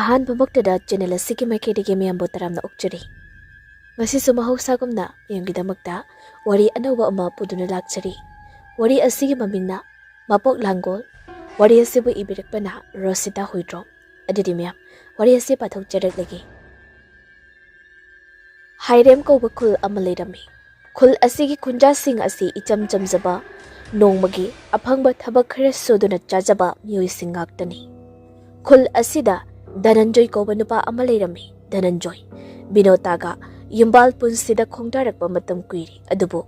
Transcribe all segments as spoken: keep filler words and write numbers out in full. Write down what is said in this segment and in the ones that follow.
ꯑꯍꯥꯟꯕꯃꯛꯇꯗ channel ꯑꯁꯤꯒꯤ ꯃꯥꯏꯀꯩꯗꯒꯤ ꯃꯌꯥꯝꯕꯨ ꯇꯔꯥꯝꯅ ꯑꯣꯛꯆꯔꯤ꯫ ꯉꯁꯤꯁꯨ ꯃꯍꯧꯁꯥꯒꯨꯝꯅ ꯃꯌꯥꯝꯒꯤꯗꯃꯛꯇ ꯋꯥꯔꯤ ꯑꯅꯧꯕ ꯑꯃ ꯄꯨꯗꯨꯅ ꯂꯥꯛꯆꯔꯤ꯫ ꯋꯥꯔꯤ ꯑꯁꯤꯒꯤ ꯃꯃꯤꯡꯅ ꯃꯄꯣꯛ ꯂꯥꯡꯒꯣꯜ꯫ ꯋꯥꯔꯤ ꯑꯁꯤꯕꯨ ꯏꯕꯤꯔꯛꯄꯅ ꯔꯣꯁꯤꯇꯥ ꯍꯨꯏꯗ꯭ꯔꯣꯝ꯫ ꯑꯗꯨꯗꯤ ꯃꯌꯥꯝ, ꯋꯥꯔꯤ ꯑꯁꯤ ꯄꯥꯊꯣꯛꯆꯔꯛꯂꯒꯦ꯫ ꯍꯥꯏꯔꯦꯝ ꯀꯧꯕ ꯈꯨꯜ ꯑꯃ ꯂꯩꯔꯝꯃꯤ꯫ ꯈꯨꯜ ꯑꯁꯤꯒꯤ ꯈꯨꯟꯖꯥꯁꯤꯡ ꯑꯁꯤ ꯏꯆꯝ ꯆꯝꯖꯕ, ꯅꯣꯡꯃꯒꯤ ꯑꯐꯪꯕ ꯊꯕꯛ ꯈꯔ ꯁꯨꯗꯨꯅ ꯆꯥꯖꯕ ꯃꯤꯑꯣꯏꯁꯤꯡ ꯉꯥꯛꯇꯅꯤ꯫ ꯈꯨꯜ ꯑꯁꯤꯗ ꯙꯅꯟꯖꯣꯏ ꯀꯧꯕ ꯅꯨꯄꯥ ꯑꯃ ꯂꯩꯔꯝꯃꯤ꯫ ꯙꯅꯟꯖꯣꯏ ꯕꯤꯅꯣꯇꯥꯒ ꯌꯨꯝꯕꯥꯜ ꯄꯨꯟꯁꯤꯗ ꯈꯣꯡꯗꯥꯔꯛꯄ ꯃꯇꯝ ꯀꯨꯏꯔꯦ, ꯑꯗꯨꯕꯨ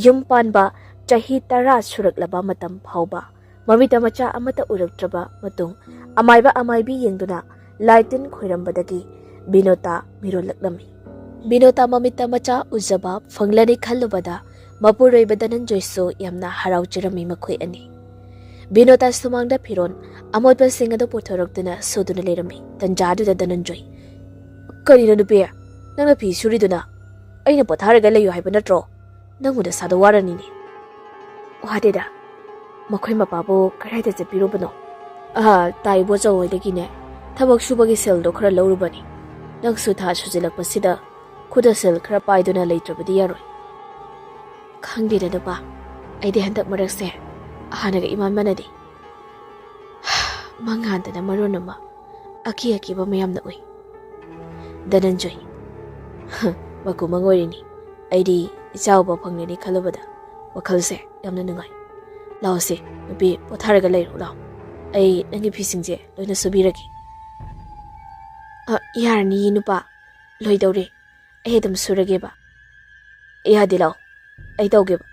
ꯌꯨꯝ ꯄꯥꯟꯕ ꯆꯍꯤ ꯇꯔꯥ ꯁꯨꯔꯛꯂꯕ ꯃꯇꯝ ꯐꯥꯎꯕ ꯃꯃꯤꯠꯇ ꯃꯆꯥ ꯑꯃꯠꯇ ꯎꯔꯛꯇ꯭ꯔꯕ ꯃꯇꯨꯡ, ꯑꯃꯥꯏꯕ ꯑꯃꯥꯏꯕꯤ ꯌꯦꯡꯗꯨꯅ ꯂꯥꯏ ꯇꯤꯟ ꯈꯣꯏꯔꯝꯕꯗꯒꯤ ꯕꯤꯅꯣꯇꯥ ꯃꯤꯔꯣꯜꯂꯛꯂꯝꯃꯤ꯫ ꯕꯤꯅꯣꯇꯥ ꯃꯃꯤꯠꯇ ꯃꯆꯥ ꯎꯖꯕ ꯐꯪꯂꯅꯤ ꯈꯜꯂꯨꯕꯗ ꯃꯄꯨꯔꯣꯏꯕ ꯙꯅꯟꯖꯣꯏꯁꯨ ꯌꯥꯝꯅ ꯍꯔꯥꯎꯖꯔꯝꯃꯤ꯫ ꯃꯈꯣꯏ ꯑꯅꯤ ꯕꯤꯅꯣꯇꯥ ꯁꯨꯃꯥꯡꯗ ꯐꯤꯔꯣꯜ ꯑꯃꯣꯠꯄꯁꯤꯡ ꯑꯗꯨ ꯄꯨꯊꯣꯔꯛꯇꯨꯅ ꯁꯨꯗꯨꯅ ꯂꯩꯔꯝꯃꯤ꯫ ꯇꯟꯖꯥꯗꯨꯗ ꯙꯅꯟꯖꯣꯏ, "ꯀꯔꯤꯅꯣ ꯅꯨꯄꯤ, ꯅꯪꯅ ꯐꯤ ꯁꯨꯔꯤꯗꯨꯅ? ꯑꯩꯅ ꯄꯣꯊꯥꯔꯒ ꯂꯩꯌꯨ ꯍꯥꯏꯕ ꯅꯠꯇ꯭ꯔꯣ? ꯅꯪꯕꯨ ꯅꯁꯥꯗꯣ ꯋꯥꯔꯅꯤꯅꯦ꯫" "ꯋꯥꯗꯦꯗ, ꯃꯈꯣꯏ ꯃꯄꯥꯕꯨ ꯀꯗꯥꯏꯗ ꯆꯠꯄꯤꯔꯨꯕꯅꯣ?" "ꯑꯍ, ꯇꯥ ꯏꯕꯣꯆꯧ ꯍꯣꯏꯗꯒꯤꯅꯦ, ꯊꯕꯛ ꯁꯨꯕꯒꯤ ꯁꯦꯜꯗꯣ ꯈꯔ ꯂꯧꯔꯨꯕꯅꯤ꯫ ꯅꯪꯁꯨ ꯊꯥ ꯁꯨꯖꯤꯜꯂꯛꯄꯁꯤꯗ ꯈꯨꯠꯇ ꯁꯦꯜ ꯈꯔ ꯄꯥꯏꯗꯨꯅ ꯂꯩꯇ꯭ꯔꯕꯗꯤ ꯌꯥꯔꯣꯏ꯫" "ꯈꯪꯗꯦꯗ ꯅꯨꯄꯥ, ꯑꯩꯗꯤ ꯍꯟꯗꯛ ꯃꯔꯛꯁꯦ ꯍꯥꯟꯅꯒ ꯏꯃꯥꯟ ꯃꯥꯟꯅꯗꯦ꯫ ꯃꯪ ꯍꯥꯟꯗꯅ ꯃꯔꯣꯟ ꯑꯃ, ꯑꯀꯤ ꯑꯀꯤꯕ ꯃꯌꯥꯝꯅ ꯎꯏ꯫" ꯙꯅꯟꯖꯣꯏ, "ꯃꯀꯨ ꯃꯪ ꯑꯣꯏꯔꯤꯅꯤ꯫ ꯑꯩꯗꯤ ꯏꯆꯥ ꯎꯕ ꯐꯪꯂꯅꯤ ꯈꯜꯂꯨꯕꯗ ꯋꯥꯈꯜꯁꯦ ꯌꯥꯝꯅ ꯅꯨꯡꯉꯥꯏ꯫ ꯂꯥꯛꯑꯣꯁꯦ ꯅꯨꯄꯤ, ꯄꯣꯊꯥꯔꯒ ꯂꯩꯔꯣ ꯂꯥꯛꯑꯣ꯫ ꯑꯩ ꯅꯪꯒꯤ ꯐꯤꯁꯤꯡꯁꯦ ꯂꯣꯏꯅ ꯁꯨꯕꯤꯔꯒꯦ꯫" "ꯑ, ꯌꯥꯔꯅꯤꯌꯦ ꯅꯨꯄꯥ, ꯂꯣꯏꯗꯧꯔꯦ꯫ ꯑꯩ ꯑꯗꯨꯝ ꯁꯨꯔꯒꯦꯕ꯫" "ꯌꯥꯗꯦ, ꯂꯥꯛꯑꯣ, ꯑꯩ ꯇꯧꯒꯦꯕ꯫"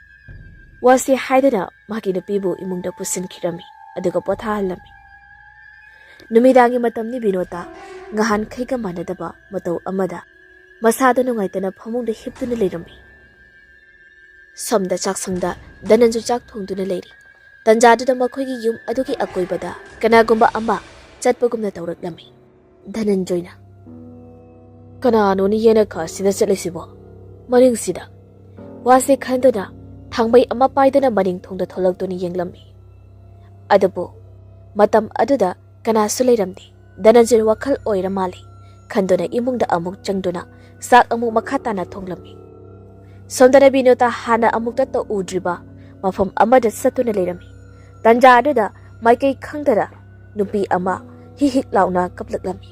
ꯋꯥꯁꯤ ꯍꯥꯏꯗꯅ ꯃꯍꯥꯛꯀꯤ ꯅꯨꯄꯤꯕꯨ ꯏꯃꯨꯡꯗ ꯄꯨꯁꯤꯟꯈꯤꯔꯝꯃꯤ, ꯑꯗꯨꯒ ꯄꯣꯊꯥꯍꯜꯂꯝꯃꯤ꯫ ꯅꯨꯃꯤꯗꯥꯡꯒꯤ ꯃꯇꯝꯅꯤ ꯕꯤꯅꯣꯇꯥ꯫ ꯉꯍꯥꯟꯈꯩꯒ ꯃꯥꯟꯅꯗꯕ ꯃꯇꯧ ꯑꯃꯗ ꯃꯁꯥꯗ ꯅꯨꯡꯉꯥꯏꯇꯅ ꯐꯃꯨꯡꯗ ꯍꯤꯞꯇꯨꯅ ꯂꯩꯔꯝꯃꯤ꯫ ꯁꯣꯝꯗ ꯆꯥꯛꯁꯪꯗ ꯙꯅꯟꯖꯨ ꯆꯥꯛ ꯊꯣꯡꯗꯨꯅ ꯂꯩꯔꯤ꯫ ꯇꯟꯖꯥꯗꯨꯗ ꯃꯈꯣꯏꯒꯤ ꯌꯨꯝ ꯑꯗꯨꯒꯤ ꯑꯀꯣꯏꯕꯗ ꯀꯅꯥꯒꯨꯝꯕ ꯑꯃ ꯆꯠꯄꯒꯨꯝꯅ ꯇꯧꯔꯛꯂꯝꯃꯤ꯫ ꯙꯅꯟꯖꯣꯏꯅ, "ꯀꯅꯥꯅꯣꯅꯦ ꯌꯦꯅꯈꯥ ꯑꯁꯤꯗ ꯆꯠꯂꯤꯁꯤꯕꯣ? ꯃꯅꯤꯡꯁꯤꯗ꯫" ꯋꯥꯁꯦ ꯈꯟꯗꯨꯅ ꯊꯥꯡꯃꯩ ꯑꯃ ꯄꯥꯏꯗꯨꯅ ꯃꯅꯤꯡ ꯊꯣꯡꯗ ꯊꯣꯛꯂꯛꯇꯨꯅ ꯌꯦꯡꯂꯝꯃꯤ꯫ ꯑꯗꯨꯕꯨ ꯃꯇꯝ ꯑꯗꯨꯗ ꯀꯅꯥꯁꯨ ꯂꯩꯔꯝꯗꯦ꯫ ꯙꯅꯟꯖꯣꯏ ꯋꯥꯈꯜ ꯑꯣꯏꯔ ꯃꯥꯜꯂꯦ ꯈꯟꯗꯨꯅ ꯏꯃꯨꯡꯗ ꯑꯃꯨꯛ ꯆꯪꯗꯨꯅ ꯆꯥꯛ ꯑꯃꯨꯛ ꯃꯈꯥ ꯇꯥꯅ ꯊꯣꯡꯂꯝꯃꯤ꯫ ꯁꯣꯝꯗꯅ ꯕꯤꯅꯣꯇꯥ ꯍꯥꯟꯅ ꯑꯃꯨꯛꯇ ꯇꯧ ꯎꯗ꯭ꯔꯤꯕ ꯃꯐꯝ ꯑꯃꯗ ꯆꯠꯇꯨꯅ ꯂꯩꯔꯝꯃꯤ꯫ ꯇꯟꯖꯥ ꯑꯗꯨꯗ ꯃꯥꯏꯀꯩ ꯈꯪꯗꯅ ꯅꯨꯄꯤ ꯑꯃ ꯍꯤꯛ ꯍꯤꯛ ꯂꯥꯎꯅ ꯀꯞꯂꯛꯂꯝꯃꯤ꯫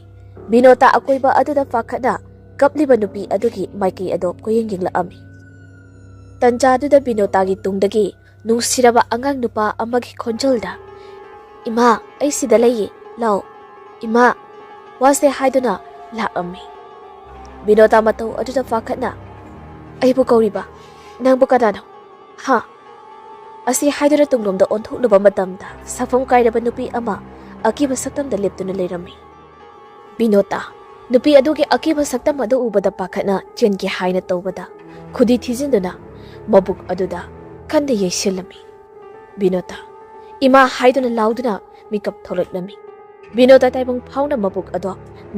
ꯕꯤꯅꯣꯇꯥ ꯑꯀꯣꯏꯕ ꯑꯗꯨꯗ ꯄꯥꯈꯠꯅ ꯀꯞꯂꯤꯕ ꯅꯨꯄꯤ ꯑꯗꯨꯒꯤ ꯃꯥꯏꯀꯩ ꯑꯗꯣ ꯀꯣꯏꯌꯦꯡ ꯌꯦꯡꯂꯛꯑꯝꯃꯤ꯫ ꯇꯟꯖꯥꯗꯨꯗ ꯕꯤꯅꯣꯇꯥꯒꯤ ꯇꯨꯡꯗꯒꯤ ꯅꯨꯡꯁꯤꯔꯕ ꯑꯉꯥꯡ ꯅꯨꯄꯥ ꯑꯃꯒꯤ ꯈꯣꯟꯖꯦꯜꯗ, "ꯏꯃꯥ, ꯑꯩ ꯁꯤꯗ ꯂꯩꯌꯦ, ꯂꯥꯎ꯫ ꯏꯃꯥ!" ꯋꯥꯁꯦ ꯍꯥꯏꯗꯨꯅ ꯂꯥꯛꯑꯝꯃꯤ꯫ ꯕꯤꯅꯣꯇꯥ ꯃꯇꯧ ꯑꯗꯨꯗ ꯄꯥꯈꯠꯅ, "ꯑꯩꯕꯨ ꯀꯧꯔꯤꯕ? ꯅꯪꯕꯨ ꯀꯅꯥꯅꯣ? ꯍꯥ?" ꯑꯁꯤ ꯍꯥꯏꯗꯨꯅ ꯇꯨꯡꯂꯣꯝꯗ ꯑꯣꯟꯊꯣꯛꯂꯨꯕ ꯃꯇꯝꯗ ꯁꯥꯐꯝ ꯀꯥꯏꯔꯕ ꯅꯨꯄꯤ ꯑꯃ ꯑꯀꯤꯕ ꯁꯛꯇꯝꯗ ꯂꯦꯞꯇꯨꯅ ꯂꯩꯔꯝꯃꯤ꯫ ꯕꯤꯅꯣꯇꯥ ꯅꯨꯄꯤ ꯑꯗꯨꯒꯤ ꯑꯀꯤꯕ ꯁꯛꯇꯝ ꯑꯗꯨ ꯎꯕꯗ ꯄꯥꯈꯠꯅ ꯆꯦꯟꯒꯦ ꯍꯥꯏꯅ ꯇꯧꯕꯗ ꯈꯨꯗꯤ ꯊꯤꯖꯤꯟꯗꯨꯅ ꯃꯕꯨꯛ ꯑꯗꯨꯗ ꯀꯟꯅ ꯌꯩꯁꯤꯜꯂꯝꯃꯤ꯫ ꯕꯤꯅꯣꯇꯥ, "ꯏꯃꯥ!" ꯍꯥꯏꯗꯨꯅ ꯂꯥꯎꯗꯨꯅ ꯃꯤꯀꯞ ꯊꯣꯛꯂꯛꯂꯝꯃꯤ꯫ ꯕꯤꯅꯣꯇꯥ ꯇꯥꯏꯕꯪ ꯐꯥꯎꯅ ꯃꯕꯨꯛ ꯑꯗꯣ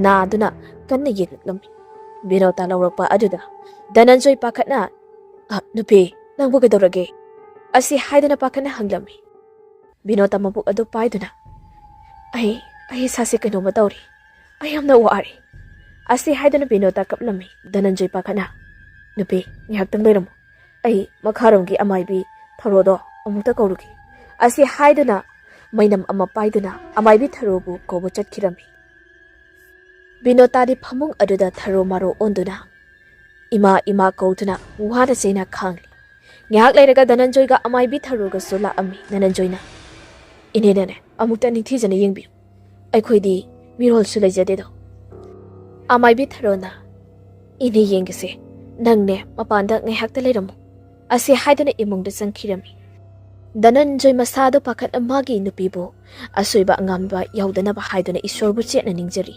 ꯅꯥꯗꯨꯅ ꯀꯟꯅ ꯌꯦꯡꯂꯛꯂꯝꯃꯤ꯫ ꯕꯤꯅꯣꯇꯥ ꯂꯧꯔꯛꯄ ꯑꯗꯨꯗ ꯙꯅꯟꯖꯣꯏ ꯄꯥꯈꯠꯅ, "ꯑ, ꯅꯨꯄꯤ, ꯅꯪꯕꯨ ꯀꯩꯗꯧꯔꯒꯦ?" ꯑꯁꯤ ꯍꯥꯏꯗꯨꯅ ꯄꯥꯈꯠꯅ ꯍꯪꯂꯝꯃꯤ꯫ ꯕꯤꯅꯣꯇꯥ ꯃꯕꯨꯛ ꯑꯗꯨ ꯄꯥꯏꯗꯨꯅ, "ꯑꯩ, ꯑꯩ ꯏꯁꯥꯁꯦ ꯀꯩꯅꯣꯝꯃ ꯇꯧꯔꯤ꯫ ꯑꯩ ꯌꯥꯝꯅ ꯋꯥꯔꯦ"꯫ ꯑꯁꯤ ꯍꯥꯏꯗꯨꯅ ꯕꯤꯅꯣꯇꯥ ꯀꯞꯂꯝꯃꯤ꯫ ꯙꯅꯟꯖꯣꯏ ꯄꯥꯈꯠꯅ, "ꯅꯨꯄꯤ, ꯉꯥꯏꯍꯥꯛꯇꯪ ꯂꯩꯔꯝꯃꯨ꯫ ꯑꯩ ꯃꯈꯥꯔꯣꯝꯒꯤ ꯑꯃꯥꯏꯕꯤ ꯊꯔꯣꯗꯣ ꯑꯃꯨꯛꯇ ꯀꯧꯔꯨꯒꯦ"꯫ ꯑꯁꯤ ꯍꯥꯏꯗꯨꯅ ꯃꯩꯅꯝ ꯑꯃ ꯄꯥꯏꯗꯨꯅ ꯑꯃꯥꯏꯕꯤ ꯊꯔꯣꯕꯨ ꯀꯧꯕ ꯆꯠꯈꯤꯔꯝꯃꯤ꯫ ꯕꯤꯅꯣꯇꯥꯗꯤ ꯐꯃꯨꯡ ꯑꯗꯨꯗ ꯊꯔꯣ ꯃꯥꯔꯣ ꯑꯣꯟꯗꯨꯅ ꯏꯃꯥ, ꯏꯃꯥ ꯀꯧꯗꯨꯅ ꯋꯥꯅ ꯆꯩꯅ ꯈꯥꯡꯂꯤ꯫ ꯉꯥꯏꯍꯥꯛ ꯂꯩꯔꯒ ꯙꯅꯟꯖꯣꯏꯒ ꯑꯃꯥꯏꯕꯤ ꯊꯔꯣꯒꯁꯨ ꯂꯥꯛꯑꯝꯃꯤ꯫ ꯙꯅꯟꯖꯣꯏꯅ, "ꯏꯅꯦꯅꯅꯦ, ꯑꯃꯨꯛꯇ ꯅꯤꯡꯊꯤꯖꯅ ꯌꯦꯡꯕꯤꯌꯨ꯫ ꯑꯩꯈꯣꯏꯗꯤ ꯃꯤꯔꯣꯜꯁꯨ ꯂꯩꯖꯗꯦꯗꯣ"꯫ ꯑꯃꯥꯏꯕꯤ ꯊꯔꯣꯅ, "ꯏꯅꯦ ꯌꯦꯡꯒꯦꯁꯦ, ꯅꯪꯅꯦ ꯃꯄꯥꯟꯗ ꯉꯥꯏꯍꯥꯛꯇ ꯂꯩꯔꯝꯃꯨ"꯫ ꯑꯁꯤ ꯍꯥꯏꯗꯨꯅ ꯏꯃꯨꯡꯗ ꯆꯪꯈꯤꯔꯝꯃꯤ꯫ ꯙꯅꯟꯖꯣꯏ ꯃꯁꯥꯗꯣ ꯄꯥꯈꯠꯅ ꯃꯥꯒꯤ ꯅꯨꯄꯤꯕꯨ ꯑꯁꯣꯏꯕ ꯑꯉꯥꯝꯕ ꯌꯥꯎꯗꯅꯕ ꯍꯥꯏꯗꯨꯅ ꯏꯁꯣꯔꯕꯨ ꯆꯦꯠꯅ ꯅꯤꯡꯖꯔꯤ꯫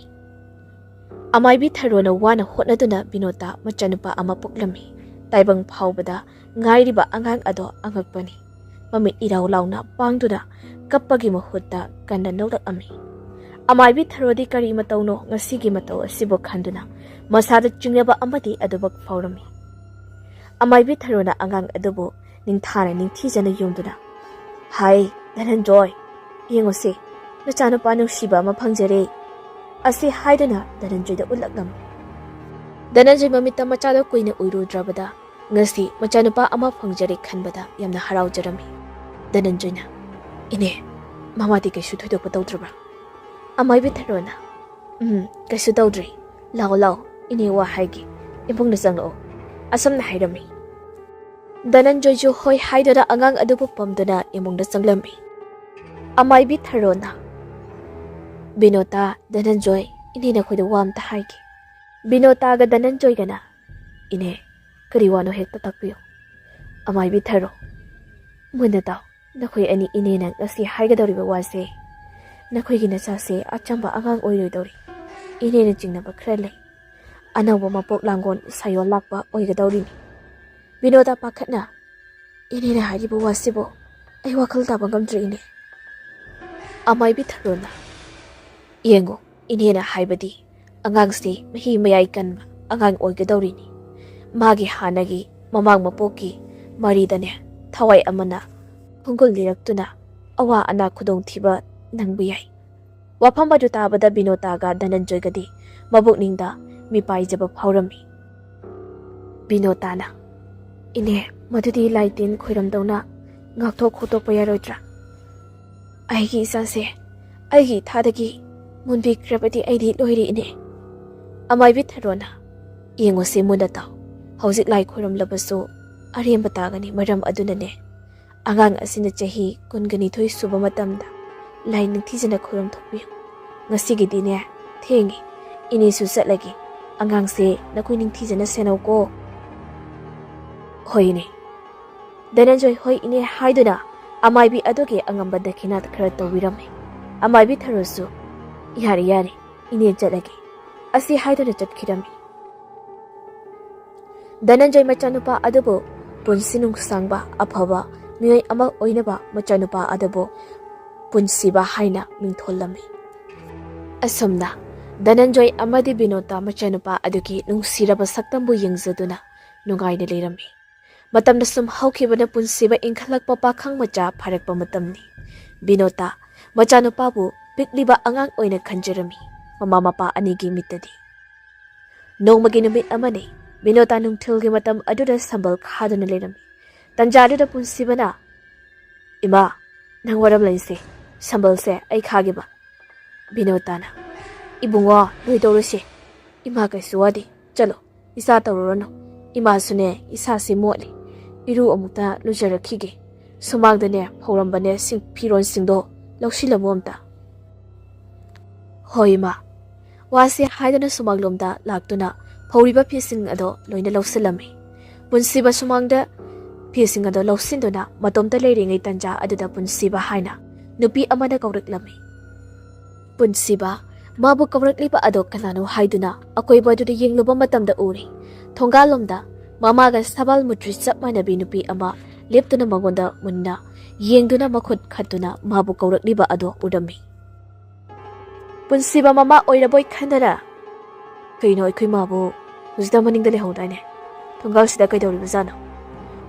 ꯑꯃꯥꯏꯕꯤ ꯊꯔꯣꯅ ꯋꯥꯅ ꯍꯣꯠꯅꯗꯨꯅ ꯕꯤꯅꯣꯇꯥ ꯃꯆꯥꯅꯨꯄꯥ ꯑꯃ ꯄꯣꯛꯂꯝꯃꯤ꯫ ꯇꯥꯏꯕꯪ ꯐꯥꯎꯕꯗ ꯉꯥꯏꯔꯤꯕ ꯑꯉꯥꯡ ꯑꯗꯣ ꯑꯉꯛꯄꯅꯤ꯫ ꯃꯃꯤꯠ ꯏꯔꯥꯎ ꯂꯥꯎꯅ ꯄꯥꯡꯗꯨꯅ ꯀꯞꯄꯒꯤ ꯃꯍꯨꯠꯇ ꯀꯟꯅ ꯅꯣꯛꯂꯛꯑꯝꯃꯤ꯫ ꯑꯃꯥꯏꯕꯤ ꯊꯔꯣꯗꯤ ꯀꯔꯤ ꯃꯇꯧꯅꯣ ꯉꯁꯤꯒꯤ ꯃꯇꯧ ꯑꯁꯤꯕꯨ ꯈꯟꯗꯨꯅ ꯃꯁꯥꯗ ꯆꯤꯡꯅꯕ ꯑꯃꯗꯤ ꯑꯗꯨꯃꯛ ꯐꯥꯎꯔꯝꯃꯤ꯫ ꯑꯃꯥꯏꯕꯤ ꯊꯔꯣꯅ ꯑꯉꯥꯡ ꯑꯗꯨꯕꯨ ꯅꯤꯡꯊꯥꯅ ꯅꯤꯡꯊꯤꯖꯅ ꯌꯣꯝꯗꯨꯅ, "ꯍꯥꯏ, ꯙꯅꯟꯖꯣꯏ, ꯌꯦꯡꯉꯨꯁꯦ, ꯅꯆꯥꯅꯨꯄꯥ ꯅꯨꯡꯁꯤꯕ ꯑꯃ ꯐꯪꯖꯔꯦ꯫ ꯑꯁꯤ ꯍꯥꯏꯗꯨꯅ ꯙꯅꯟꯖꯣꯏꯗ ꯎꯠꯂꯛꯂꯝꯃꯤ꯫ ꯙꯅꯟꯖꯣꯏ ꯃꯃꯤꯠꯇ ꯃꯆꯥꯗꯣ ꯀꯨꯏꯅ ꯎꯏꯔꯨꯗ꯭ꯔꯕꯗ ꯉꯁꯤ ꯃꯆꯥꯅꯨꯄꯥ ꯑꯃ ꯐꯪꯖꯔꯦ ꯈꯟꯕꯗ ꯌꯥꯝꯅ ꯍꯔꯥꯎꯖꯔꯝꯃꯤ꯫ ꯙꯅꯟꯖꯣꯏꯅ, "ꯏꯅꯦ, ꯃꯃꯥꯗꯤ ꯀꯩꯁꯨ ꯊꯣꯏꯗꯣꯛꯄ ꯇꯧꯗ꯭ꯔꯕ꯭ꯔꯥ?" ꯑꯃꯥꯏꯕꯤ ꯊꯔꯣꯅ, "ꯎꯝ, ꯀꯩꯁꯨ ꯇꯧꯗ꯭ꯔꯤ꯫ ꯂꯥꯛꯑꯣ, ꯂꯥꯛꯑꯣ, ꯏꯅꯦ ꯋꯥ ꯍꯥꯏꯒꯦ꯫ ꯏꯃꯨꯡꯗ ꯆꯪꯂꯛꯑꯣ꯫ ꯑꯁꯨꯝꯅ ꯍꯥꯏꯔꯝꯃꯤ꯫" ꯙꯅꯟꯖꯣꯏꯁꯨ ꯍꯣꯏ ꯍꯥꯏꯗꯨꯅ ꯑꯉꯥꯡ ꯑꯗꯨꯕꯨ ꯄꯝꯗꯨꯅ ꯏꯃꯨꯡꯗ ꯆꯪꯂꯝꯃꯤ꯫ ꯑꯃꯥꯏꯕꯤ ꯊꯔꯣꯅ, "ꯕꯤꯅꯣꯇꯥ, ꯙꯅꯟꯖꯣꯏ, ꯏꯅꯦ ꯅꯈꯣꯏꯗ ꯋꯥ ꯑꯝꯇ ꯍꯥꯏꯒꯦ꯫" ꯕꯤꯅꯣꯇꯥꯒ ꯙꯅꯟꯖꯣꯏꯒꯅ, "ꯏꯅꯦ, ꯀꯔꯤ ꯋꯥꯅꯣ ꯍꯦꯛꯇ ꯇꯥꯛꯄꯤꯌꯨ꯫" ꯑꯃꯥꯏꯕꯤ ꯊꯔꯣ, "ꯃꯨꯟꯅ ꯇꯥꯎ, ꯅꯈꯣꯏ ꯑꯅꯤ ꯏꯅꯦꯅ ꯉꯁꯤ ꯍꯥꯏꯒꯗꯧꯔꯤꯕ ꯋꯥꯁꯦ꯫ ꯅꯈꯣꯏꯒꯤ ꯅꯆꯥꯁꯦ ꯑꯆꯝꯕ ꯑꯉꯥꯡ ꯑꯣꯏꯔꯣꯏꯗꯧꯔꯤ꯫ ꯏꯅꯦꯅ ꯆꯤꯡꯅꯕ ꯈꯔ ꯂꯩ꯫ ꯑꯅꯧꯕ ꯃꯄꯣꯛ ꯂꯥꯡꯒꯣꯜ ꯁꯥꯌꯣꯜ ꯂꯥꯛꯄ ꯑꯣꯏꯒꯗꯧꯔꯤꯅꯤ꯫" ꯕꯤꯅꯣꯇꯥ ꯄꯥꯈꯠꯅ, "ꯏꯅꯦꯅ ꯍꯥꯏꯔꯤꯕ ꯋꯥꯁꯤꯕꯨ ꯑꯩ ꯋꯥꯈꯜ ꯇꯥꯕ ꯉꯝꯗ꯭ꯔꯦ ꯏꯅꯦ꯫" ꯑꯃꯥꯏꯕꯤ ꯊꯔꯣꯅ, "ꯌꯦꯡꯉꯨ, ꯏꯅꯦꯅ ꯍꯥꯏꯕꯗꯤ ꯑꯉꯥꯡꯁꯤ ꯃꯍꯤ ꯃꯌꯥꯏ ꯀꯟꯕ ꯑꯉꯥꯡ ꯑꯣꯏꯒꯗꯧꯔꯤꯅꯤ꯫ ꯃꯥꯒꯤ ꯍꯥꯟꯅꯒꯤ ꯃꯃꯥꯡ ꯃꯄꯣꯛꯀꯤ ꯃꯔꯤꯗꯅꯦ ꯊꯋꯥꯏ ꯑꯃꯅ ꯈꯣꯡꯒꯨꯜ ꯂꯤꯔꯛꯇꯨꯅ ꯑꯋꯥ ꯑꯅꯥ ꯈꯨꯗꯣꯡꯊꯤꯕ ꯅꯪꯕ ꯌꯥꯏ꯫" ꯋꯥꯐꯝ ꯑꯗꯨ ꯇꯥꯕꯗ ꯕꯤꯅꯣꯇꯥꯒ ꯙꯅꯟꯖꯣꯏꯒꯗꯤ ꯃꯕꯨꯛꯅꯤꯡꯗ ꯃꯤꯄꯥꯏꯖꯕ ꯐꯥꯎꯔꯝꯃꯤ꯫ ꯕꯤꯅꯣꯇꯥꯅ, "ꯏꯅꯦ, ꯃꯗꯨꯗꯤ ꯂꯥꯏ ꯇꯤꯟ ꯈꯣꯏꯔꯝꯗꯧꯅ ꯉꯥꯛꯊꯣꯛ ꯈꯣꯠꯇꯣꯛꯄ ꯌꯥꯔꯣꯏꯗ꯭ꯔꯥ? ꯑꯩꯒꯤ ꯏꯆꯥꯁꯦ ꯑꯩꯒꯤ ꯏꯊꯥꯗꯒꯤ ꯃꯨꯟꯕꯤꯈ꯭ꯔꯕꯗꯤ ꯑꯩꯗꯤ ꯂꯣꯏꯔꯦ ꯏꯅꯦ꯫" ꯑꯃꯥꯏꯕꯤ ꯊꯔꯣꯅ, "ꯌꯦꯡꯉꯨꯁꯦ ꯃꯨꯟꯅ ꯇꯥꯎ꯫ ꯍꯧꯖꯤꯛ ꯂꯥꯏ ꯈꯣꯏꯔꯝꯂꯕꯁꯨ ꯑꯔꯦꯝꯕ ꯇꯥꯒꯅꯤ꯫ ꯃꯔꯝ ꯑꯗꯨꯅꯅꯦ ꯑꯉꯥꯡ ꯑꯁꯤꯅ ꯆꯍꯤ ꯀꯨꯟꯒ ꯅꯤꯊꯣꯏ ꯁꯨꯕ ꯃꯇꯝꯗ ꯂꯥꯏ ꯅꯤꯡꯊꯤꯖꯅ ꯈꯨꯔꯨꯝ ꯊꯣꯛꯄꯤꯌꯨ꯫ ꯉꯁꯤꯒꯤꯗꯤꯅꯦ ꯊꯦꯡꯉꯤ, ꯏꯅꯦꯁꯨ ꯆꯠꯂꯒꯦ꯫ ꯑꯉꯥꯡꯁꯦ ꯅꯈꯣꯏ ꯅꯤꯡꯊꯤꯖꯅ ꯁꯦꯟꯅꯧꯀꯣ꯫" "ꯍꯣꯏ ꯏꯅꯦ꯫" ꯙꯅꯟꯖꯣꯏ "ꯍꯣꯏ ꯏꯅꯦ" ꯍꯥꯏꯗꯨꯅ ꯑꯃꯥꯏꯕꯤ ꯑꯗꯨꯒꯤ ꯑꯉꯝꯕ ꯗꯈꯤꯅꯥ ꯈꯔ ꯇꯧꯕꯤꯔꯝꯃꯤ꯫ ꯑꯃꯥꯏꯕꯤ ꯊꯔꯣꯁꯨ, "ꯌꯥꯔꯦ ꯌꯥꯔꯦ, ꯏꯅꯦ ꯆꯠꯂꯒꯦ" ꯑꯁꯤ ꯍꯥꯏꯗꯨꯅ ꯆꯠꯈꯤꯔꯝꯃꯤ꯫ ꯙꯅꯟꯖꯣꯏ ꯃꯆꯥꯅꯨꯄꯥ ꯑꯗꯨꯕꯨ ꯄꯨꯟꯁꯤ ꯅꯨꯡꯁꯥꯡꯕ ꯑꯐꯕ ꯃꯤꯑꯣꯏ ꯑꯃ ꯑꯣꯏꯅꯕ ꯃꯆꯥꯅꯨꯄꯥ ꯑꯗꯨꯕꯨ ꯄꯨꯟꯁꯤꯕ ꯍꯥꯏꯅ ꯃꯤꯡꯊꯣꯜꯂꯝꯃꯤ꯫ ꯑꯁꯨꯝꯅ ꯙꯅꯟꯖꯣꯏ ꯑꯃꯗꯤ ꯕꯤꯅꯣꯇꯥ ꯃꯆꯥꯅꯨꯄꯥ ꯑꯗꯨꯒꯤ ꯅꯨꯡꯁꯤꯔꯕ ꯁꯛꯇꯝꯕꯨ ꯌꯦꯡꯖꯗꯨꯅ ꯅꯨꯡꯉꯥꯏꯅ ꯂꯩꯔꯝꯃꯤ꯫ ꯃꯇꯝꯅ ꯁꯨꯝ ꯍꯧꯈꯤꯕꯅ ꯄꯨꯟꯁꯤꯕ ꯏꯟꯈꯠꯂꯛꯄ ꯄꯥꯈꯪ ꯃꯆꯥ ꯐꯥꯔꯛꯄ ꯃꯇꯝꯅꯤ꯫ ꯕꯤꯅꯣꯇꯥ ꯃꯆꯥꯅꯨꯄꯥꯕꯨ ꯄꯤꯛꯂꯤꯕ ꯑꯉꯥꯡ ꯑꯣꯏꯅ ꯈꯟꯖꯔꯝꯃꯤ꯫ ꯃꯃꯥ ꯃꯄꯥ ꯑꯅꯤꯒꯤ ꯃꯤꯠꯇꯗꯤ꯫ ꯅꯣꯡꯃꯒꯤ ꯅꯨꯃꯤꯠ ꯑꯃꯅꯤ꯫ ꯕꯤꯅꯣꯇꯥ ꯅꯨꯡꯊꯤꯜꯒꯤ ꯃꯇꯝ ꯑꯗꯨꯗ ꯁꯝꯕꯜ ꯈꯥꯗꯨꯅ ꯂꯩꯔꯝꯃꯤ꯫ ꯇꯟꯖꯥꯗꯨꯗ ꯄꯨꯟꯁꯤꯕꯅ, "ꯏꯃꯥ, ꯅꯪ ꯋꯥꯔꯝꯂꯩꯁꯦ, ꯁꯝꯕꯜꯁꯦ ꯑꯩ ꯈꯥꯒꯦꯕ꯫" ꯕꯤꯅꯣꯇꯥꯅ, "ꯏꯕꯨꯡꯉꯣ, ꯅꯣꯏ ꯇꯧꯔꯨꯁꯦ꯫ ꯏꯃꯥ ꯀꯩꯁꯨ ꯋꯥꯗꯦ꯫ ꯆꯠꯂꯣ, ꯏꯆꯥ ꯇꯧꯔꯨꯔꯅꯨ꯫ ꯏꯃꯥꯁꯨꯅꯦ, ꯏꯁꯥꯁꯦ ꯃꯣꯠꯂꯤ꯫ ꯏꯔꯨ ꯑꯃꯨꯛꯇ ꯂꯨꯖꯔꯛꯈꯤꯒꯦ꯫ ꯁꯨꯃꯥꯡꯗꯅꯦ ꯐꯧꯔꯝꯕꯅꯦ ꯁꯤꯡ-, ꯐꯤꯔꯣꯟꯁꯤꯡꯗꯣ ꯂꯧꯁꯤꯜꯂꯝꯃꯣ ꯑꯝꯇ꯫" "ꯍꯣꯏ, ꯏꯃꯥ꯫" ꯋꯥꯁꯦ ꯍꯥꯏꯗꯨꯅ ꯁꯨꯃꯥꯡꯂꯣꯝꯗ ꯂꯥꯛꯇꯨꯅ ꯐꯧꯔꯤꯕ ꯐꯤꯁꯤꯡ ꯑꯗꯣ ꯂꯣꯏꯅ ꯂꯧꯁꯤꯜꯂꯝꯃꯤ꯫ ꯄꯨꯟꯁꯤꯕ ꯁꯨꯃꯥꯡꯗ ꯐꯤꯁꯤꯡ ꯑꯗꯣ ꯂꯧꯁꯤꯟꯗꯨꯅ ꯃꯇꯣꯝꯇ ꯂꯩꯔꯤꯉꯩ ꯇꯟꯖꯥ ꯑꯗꯨꯗ ꯄꯨꯟꯁꯤꯕ ꯍꯥꯏꯅ ꯅꯨꯄꯤ ꯑꯃꯅ ꯀꯧꯔꯛꯂꯝꯃꯤ꯫ ꯄꯨꯟꯁꯤꯕ ꯃꯥꯕꯨ ꯀꯧꯔꯛꯂꯤꯕ ꯑꯗꯣ ꯀꯅꯥꯅꯣ ꯍꯥꯏꯗꯨꯅ ꯑꯀꯣꯏꯕ ꯑꯗꯨꯗ ꯌꯦꯡꯂꯨꯕ ꯃꯇꯝꯗ ꯎꯔꯦ꯫ ꯊꯣꯡꯒꯥꯜꯂꯣꯝꯗ ꯃꯃꯥꯒ ꯁꯕꯥꯜ ꯃꯨꯇ꯭ꯔꯤ ꯆꯞ ꯃꯥꯟꯅꯕꯤ ꯅꯨꯄꯤ ꯑꯃ ꯂꯦꯞꯇꯨꯅ ꯃꯉꯣꯟꯗ ꯃꯨꯟꯅ ꯌꯦꯡꯗꯨꯅ ꯃꯈꯨꯠ ꯈꯠꯇꯨꯅ ꯃꯥꯕꯨ ꯀꯧꯔꯛꯂꯤꯕ ꯑꯗꯣ ꯎꯔꯝꯃꯤ꯫ ꯄꯨꯟꯁꯤꯕ ꯃꯃꯥ ꯑꯣꯏꯔꯕꯣꯏ ꯈꯟꯗꯅ, "ꯀꯩꯅꯣ, ꯑꯩꯈꯣꯏ ꯃꯥꯕꯨ ꯍꯧꯖꯤꯛꯇ ꯃꯅꯤꯡꯗ ꯂꯩꯍꯧꯗꯥꯏꯅꯦ? ꯊꯣꯡꯒꯥꯜꯁꯤꯗ ꯀꯩꯗꯧꯔꯤꯕꯖꯥꯠꯅꯣ?"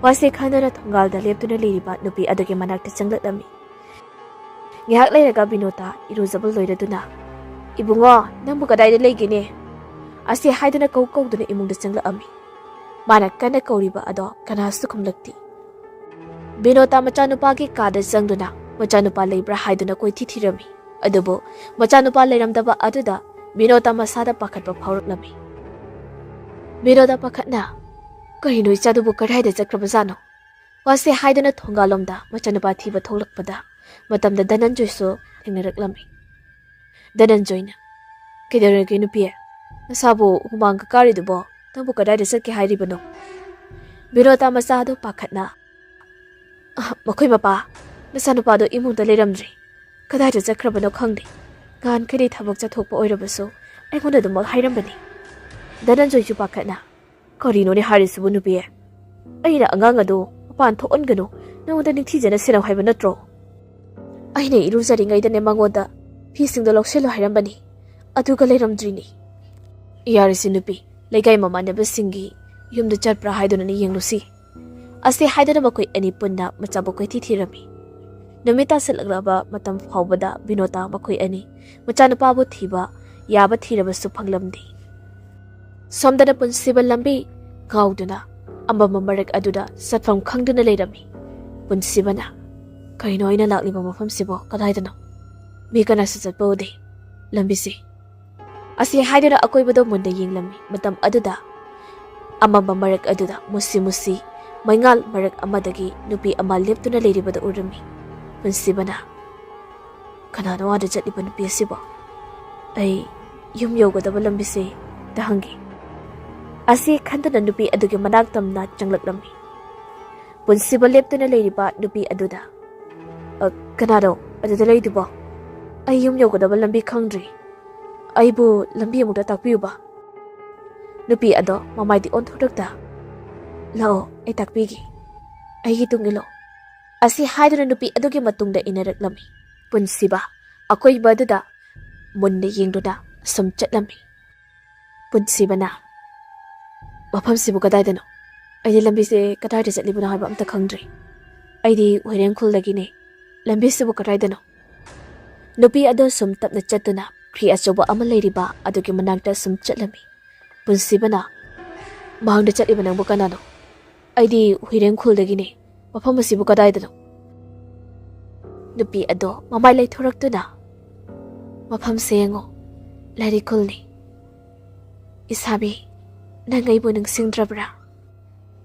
ꯋꯥꯁꯦ ꯈꯟꯗꯅ ꯊꯣꯡꯒꯥꯜꯗ ꯂꯦꯞꯇꯨꯅ ꯂꯩꯔꯤꯕ ꯅꯨꯄꯤ ꯑꯗꯨꯒꯤ ꯃꯅꯥꯛꯇ ꯆꯪꯂꯛꯂꯝꯃꯤ꯫ ꯉꯥꯏꯍꯥꯛ ꯂꯩꯔꯒ ꯕꯤꯅꯣꯇꯥ ꯏꯔꯨꯖꯕ ꯂꯣꯏꯔꯗꯨꯅ, "ꯏꯕꯨꯡꯉꯣ, ꯅꯪꯕꯨ ꯀꯗꯥꯏꯗ ꯂꯩꯒꯦꯅꯦ?" ꯑꯁꯤ ꯍꯥꯏꯗꯨꯅ ꯀꯧ ꯀꯧꯗꯨꯅ ꯏꯃꯨꯡꯗ ꯆꯪꯂꯛꯑꯝꯃꯤ꯫ ꯃꯥꯅ ꯀꯟꯅ ꯀꯧꯔꯤꯕ ꯑꯗꯣ ꯀꯅꯥꯁꯨ ꯈꯨꯝꯂꯛꯇꯦ꯫ ꯕꯤꯅꯣꯇꯥ ꯃꯆꯥꯅꯨꯄꯥꯒꯤ ꯀꯥꯗ ꯆꯪꯗꯨꯅ ꯃꯆꯥꯅꯨꯄꯥ ꯂꯩꯕ꯭ꯔꯥ ꯍꯥꯏꯗꯨꯅ ꯀꯣꯏꯊꯤ ꯊꯤꯔꯝꯃꯤ꯫ ꯑꯗꯨꯕꯨ ꯃꯆꯥꯅꯨꯄꯥ ꯂꯩꯔꯝꯗꯕ ꯑꯗꯨꯗ ꯕꯤꯅꯣꯇꯥ ꯃꯁꯥꯗ ꯄꯥꯈꯠꯄ ꯐꯥꯎꯔꯛꯂꯝꯃꯤ꯫ ꯕꯤꯅꯣꯇꯥ ꯄꯥꯈꯠꯅ, "ꯀꯔꯤꯅꯣ, ꯏꯆꯥꯗꯨꯕꯨ ꯀꯗꯥꯏꯗ ꯆꯠꯈ꯭ꯔꯕꯖꯥꯠꯅꯣ?" ꯋꯥꯁꯦ ꯍꯥꯏꯗꯨꯅ ꯊꯣꯡꯒꯥꯜꯂꯣꯝꯗ ꯃꯆꯥꯅꯨꯄꯥ ꯊꯤꯕ ꯊꯣꯛꯂꯛꯄꯗ ꯃꯇꯝꯗ ꯙꯅꯟꯖꯣꯏꯁꯨ ꯊꯦꯡꯅꯔꯛꯂꯝꯃꯤ꯫ ꯙꯅꯟꯖꯣꯏꯅ, "ꯀꯩꯗꯧꯔꯒꯦ ꯅꯨꯄꯤ? ꯅꯁꯥꯕꯨ ꯍꯨꯃꯥꯡꯒ ꯀꯥꯔꯤꯗꯨꯕꯣ? ꯅꯪꯕꯨ ꯀꯗꯥꯏꯗ ꯆꯠꯀꯦ ꯍꯥꯏꯔꯤꯕꯅꯣ?" ꯕꯤꯅꯣꯇꯥ ꯃꯆꯥꯗꯨ ꯄꯥꯈꯠꯅ, "ꯑ, ꯃꯈꯣꯏ ꯃꯄꯥ, ꯃꯆꯥꯅꯨꯄꯥꯗꯣ ꯏꯃꯨꯡꯗ ꯂꯩꯔꯝꯗ꯭ꯔꯦ꯫ ꯀꯗꯥꯏꯗ ꯆꯠꯈ꯭ꯔꯕꯅꯣ ꯈꯪꯗꯦ꯫ ꯅꯍꯥꯟꯈꯩꯗꯤ ꯊꯕꯛ ꯆꯠꯊꯣꯛꯄ ꯑꯣꯏꯔꯕꯁꯨ ꯑꯩꯉꯣꯟꯗ ꯑꯗꯨꯃꯛ ꯍꯥꯏꯔꯝꯕꯅꯤ꯫" ꯙꯅꯟꯖꯣꯏꯁꯨ ꯄꯥꯈꯠꯅ, "ꯀꯔꯤꯅꯣꯅꯦ ꯍꯥꯏꯔꯤꯁꯤꯕꯨ ꯅꯨꯄꯤ? ꯑꯩꯅ ꯑꯉꯥꯡ ꯑꯗꯨ ꯃꯄꯥꯟ ꯊꯣꯛꯍꯟꯒꯅꯨ, ꯅꯉꯣꯟꯗ ꯅꯤꯡꯊꯤꯖꯅ ꯁꯦꯟꯅꯧ ꯍꯥꯏꯕ ꯅꯠꯇ꯭ꯔꯣ? ꯑꯩꯅ ꯏꯔꯨꯖꯔꯤꯉꯩꯗꯅꯦ ꯃꯉꯣꯟꯗ ꯐꯤꯁꯤꯡꯗꯣ ꯂꯧꯁꯤꯜꯂꯣ ꯍꯥꯏꯔꯝꯕꯅꯤ, ꯑꯗꯨꯒ ꯂꯩꯔꯝꯗ꯭ꯔꯤꯅꯤ꯫" "ꯌꯥꯔꯤꯁꯤ ꯅꯨꯄꯤ, ꯂꯩꯀꯥꯏ ꯃꯃꯥꯟꯅꯕꯁꯤꯡꯒꯤ ꯌꯨꯝꯗ ꯆꯠꯄ꯭ꯔꯥ ꯍꯥꯏꯗꯨꯅꯅꯦ ꯌꯦꯡꯂꯨꯁꯤ꯫" ꯑꯁꯤ ꯍꯥꯏꯗꯨꯅ ꯃꯈꯣꯏ ꯑꯅꯤ ꯄꯨꯟꯅ ꯃꯆꯥꯕꯨ ꯀꯣꯏꯊꯤ ꯊꯤꯔꯝꯃꯤ꯫ ꯅꯨꯃꯤꯠ ꯇꯥꯁꯤꯜꯂꯛꯂꯕ ꯃꯇꯝ ꯐꯥꯎꯕꯗ ꯕꯤꯅꯣꯇꯥ ꯃꯈꯣꯏ ꯑꯅꯤ ꯃꯆꯥꯅꯨꯄꯥꯕꯨ ꯊꯤꯕ ꯌꯥꯕ ꯊꯤꯔꯕꯁꯨ ꯐꯪꯂꯝꯗꯦ꯫ ꯁꯣꯝꯗꯅ ꯄꯨꯟꯁꯤꯕ ꯂꯝꯕꯤ ꯉꯥꯎꯗꯨꯅ ꯑꯃꯝꯕ ꯃꯔꯛ ꯑꯗꯨꯗ ꯆꯠꯐꯝ ꯈꯪꯗꯨꯅ ꯂꯩꯔꯝꯃꯤ꯫ ꯄꯨꯟꯁꯤꯕꯅ, "ꯀꯩꯅꯣ, ꯑꯩꯅ ꯂꯥꯛꯂꯤꯕ ꯃꯐꯝꯁꯤꯕꯣ ꯀꯗꯥꯏꯗꯅꯣ? ꯃꯤ ꯀꯅꯥꯁꯨ ꯆꯠꯄ ꯎꯗꯦ꯫ ꯂꯝꯕꯤꯁꯤ"꯫ ꯑꯁꯤ ꯍꯥꯏꯗꯨꯅ ꯑꯀꯣꯏꯕꯗꯣ ꯃꯨꯟꯅ ꯌꯦꯡꯂꯝꯃꯤ꯫ ꯃꯇꯝ ꯑꯗꯨꯗ ꯑꯃꯝꯕ ꯃꯔꯛ ꯑꯗꯨꯗ ꯃꯨꯁꯤ ꯃꯨꯁꯤ ꯃꯩꯉꯥꯜ ꯃꯔꯛ ꯑꯃꯗꯒꯤ ꯅꯨꯄꯤ ꯑꯃ ꯂꯦꯞꯇꯨꯅ ꯂꯩꯔꯤꯕꯗꯨ ꯎꯔꯝꯃꯤ꯫ ꯄꯨꯟꯁꯤꯕꯅ, "ꯀꯅꯥꯅꯣ ꯑꯥꯗ ꯆꯠꯂꯤꯕ ꯅꯨꯄꯤ ꯑꯁꯤꯕꯣ? ꯑꯩ ꯌꯨꯝ ꯌꯧꯒꯗꯕ ꯂꯝꯕꯤꯁꯦ ꯑꯝꯇ ꯍꯪꯒꯦ"꯫ ꯑꯁꯤ ꯈꯟꯗꯨꯅ ꯅꯨꯄꯤ ꯑꯗꯨꯒꯤ ꯃꯅꯥꯛ ꯇꯝꯅ ꯆꯪꯂꯛꯂꯝꯃꯤ꯫ ꯄꯨꯟꯁꯤꯕ ꯂꯦꯞꯇꯨꯅ ꯂꯩꯔꯤꯕ ꯅꯨꯄꯤ ꯑꯗꯨꯗ, "ꯑ, ꯀꯅꯥꯅꯣ ꯑꯗꯨꯗ ꯂꯩꯗꯨꯕꯣ? ꯑꯩ ꯌꯨꯝ ꯌꯧꯒꯗꯕ ꯂꯝꯕꯤ ꯈꯪꯗ꯭ꯔꯤ꯫ ꯑꯩꯕꯨ ꯂꯝꯕꯤ ꯑꯃꯨꯛꯇ ꯇꯥꯛꯄꯤꯌꯨꯕ"꯫ ꯅꯨꯄꯤ ꯑꯗꯣ ꯃꯃꯥꯏꯗꯤ ꯑꯣꯟꯊꯣꯔꯛꯇ, "ꯂꯥꯛꯑꯣ, ꯑꯩ ꯇꯥꯛꯄꯤꯒꯦ꯫ ꯑꯩꯒꯤ ꯇꯨꯡ ꯏꯜꯂꯣ"꯫ ꯑꯁꯤ ꯍꯥꯏꯗꯨꯅ ꯅꯨꯄꯤ ꯑꯗꯨꯒꯤ ꯃꯇꯨꯡꯗ ꯏꯟꯅꯔꯛꯂꯝꯃꯤ꯫ ꯄꯨꯟꯁꯤꯕ ꯑꯀꯣꯏꯕ ꯑꯗꯨꯗ ꯃꯨꯟꯅ ꯌꯦꯡꯗꯨꯅ ꯁꯨꯝ ꯆꯠꯂꯝꯃꯤ꯫ ꯄꯨꯟꯁꯤꯕꯅ, "ꯃꯐꯝꯁꯤꯕꯨ ꯀꯗꯥꯏꯗꯅꯣ? ꯑꯩꯗꯤ ꯂꯝꯕꯤꯁꯦ ꯀꯗꯥꯏꯗ ꯆꯠꯂꯤꯕꯅꯣ ꯍꯥꯏꯕ ꯑꯝꯇ ꯈꯪꯗ꯭ꯔꯦ꯫ ꯑꯩꯗꯤ ꯍꯨꯏꯔꯦꯟ ꯈꯨꯜꯗꯒꯤꯅꯦ꯫ ꯂꯝꯕꯤꯁꯤꯕꯨ ꯀꯗꯥꯏꯗꯅꯣ?" ꯅꯨꯄꯤ ꯑꯗꯣ ꯁꯨꯝ ꯇꯞꯅ ꯆꯠꯇꯨꯅ ꯄꯨꯈ꯭ꯔꯤ ꯑꯆꯧꯕ ꯑꯃ ꯂꯩꯔꯤꯕ ꯑꯗꯨꯒꯤ ꯃꯅꯥꯛꯇ ꯁꯨꯝ ꯆꯠꯂꯝꯃꯤ꯫ ꯄꯨꯟꯁꯤꯕꯅ, "ꯃꯥꯡꯗ ꯆꯠꯂꯤꯕ ꯅꯪꯕꯨ ꯀꯅꯥꯅꯣ? ꯑꯩꯗꯤ ꯍꯨꯏꯔꯦꯟ ꯈꯨꯜꯗꯒꯤꯅꯦ꯫ ꯃꯐꯝ ꯑꯁꯤꯕꯨ ꯀꯗꯥꯏꯗꯅꯣ?" ꯅꯨꯄꯤ ꯑꯗꯣ ꯃꯃꯥꯏ ꯂꯩꯊꯣꯔꯛꯇꯨꯅ, "ꯃꯐꯝꯁꯦ ꯌꯦꯡꯉꯣ, ꯂꯥꯏꯔꯤꯛ ꯈꯨꯜꯅꯤ꯫ ꯏꯁꯥꯕꯤ, ꯅꯪ ꯑꯩꯕꯨ ꯅꯤꯡꯁꯤꯡꯗ꯭ꯔꯕ꯭ꯔꯥ?"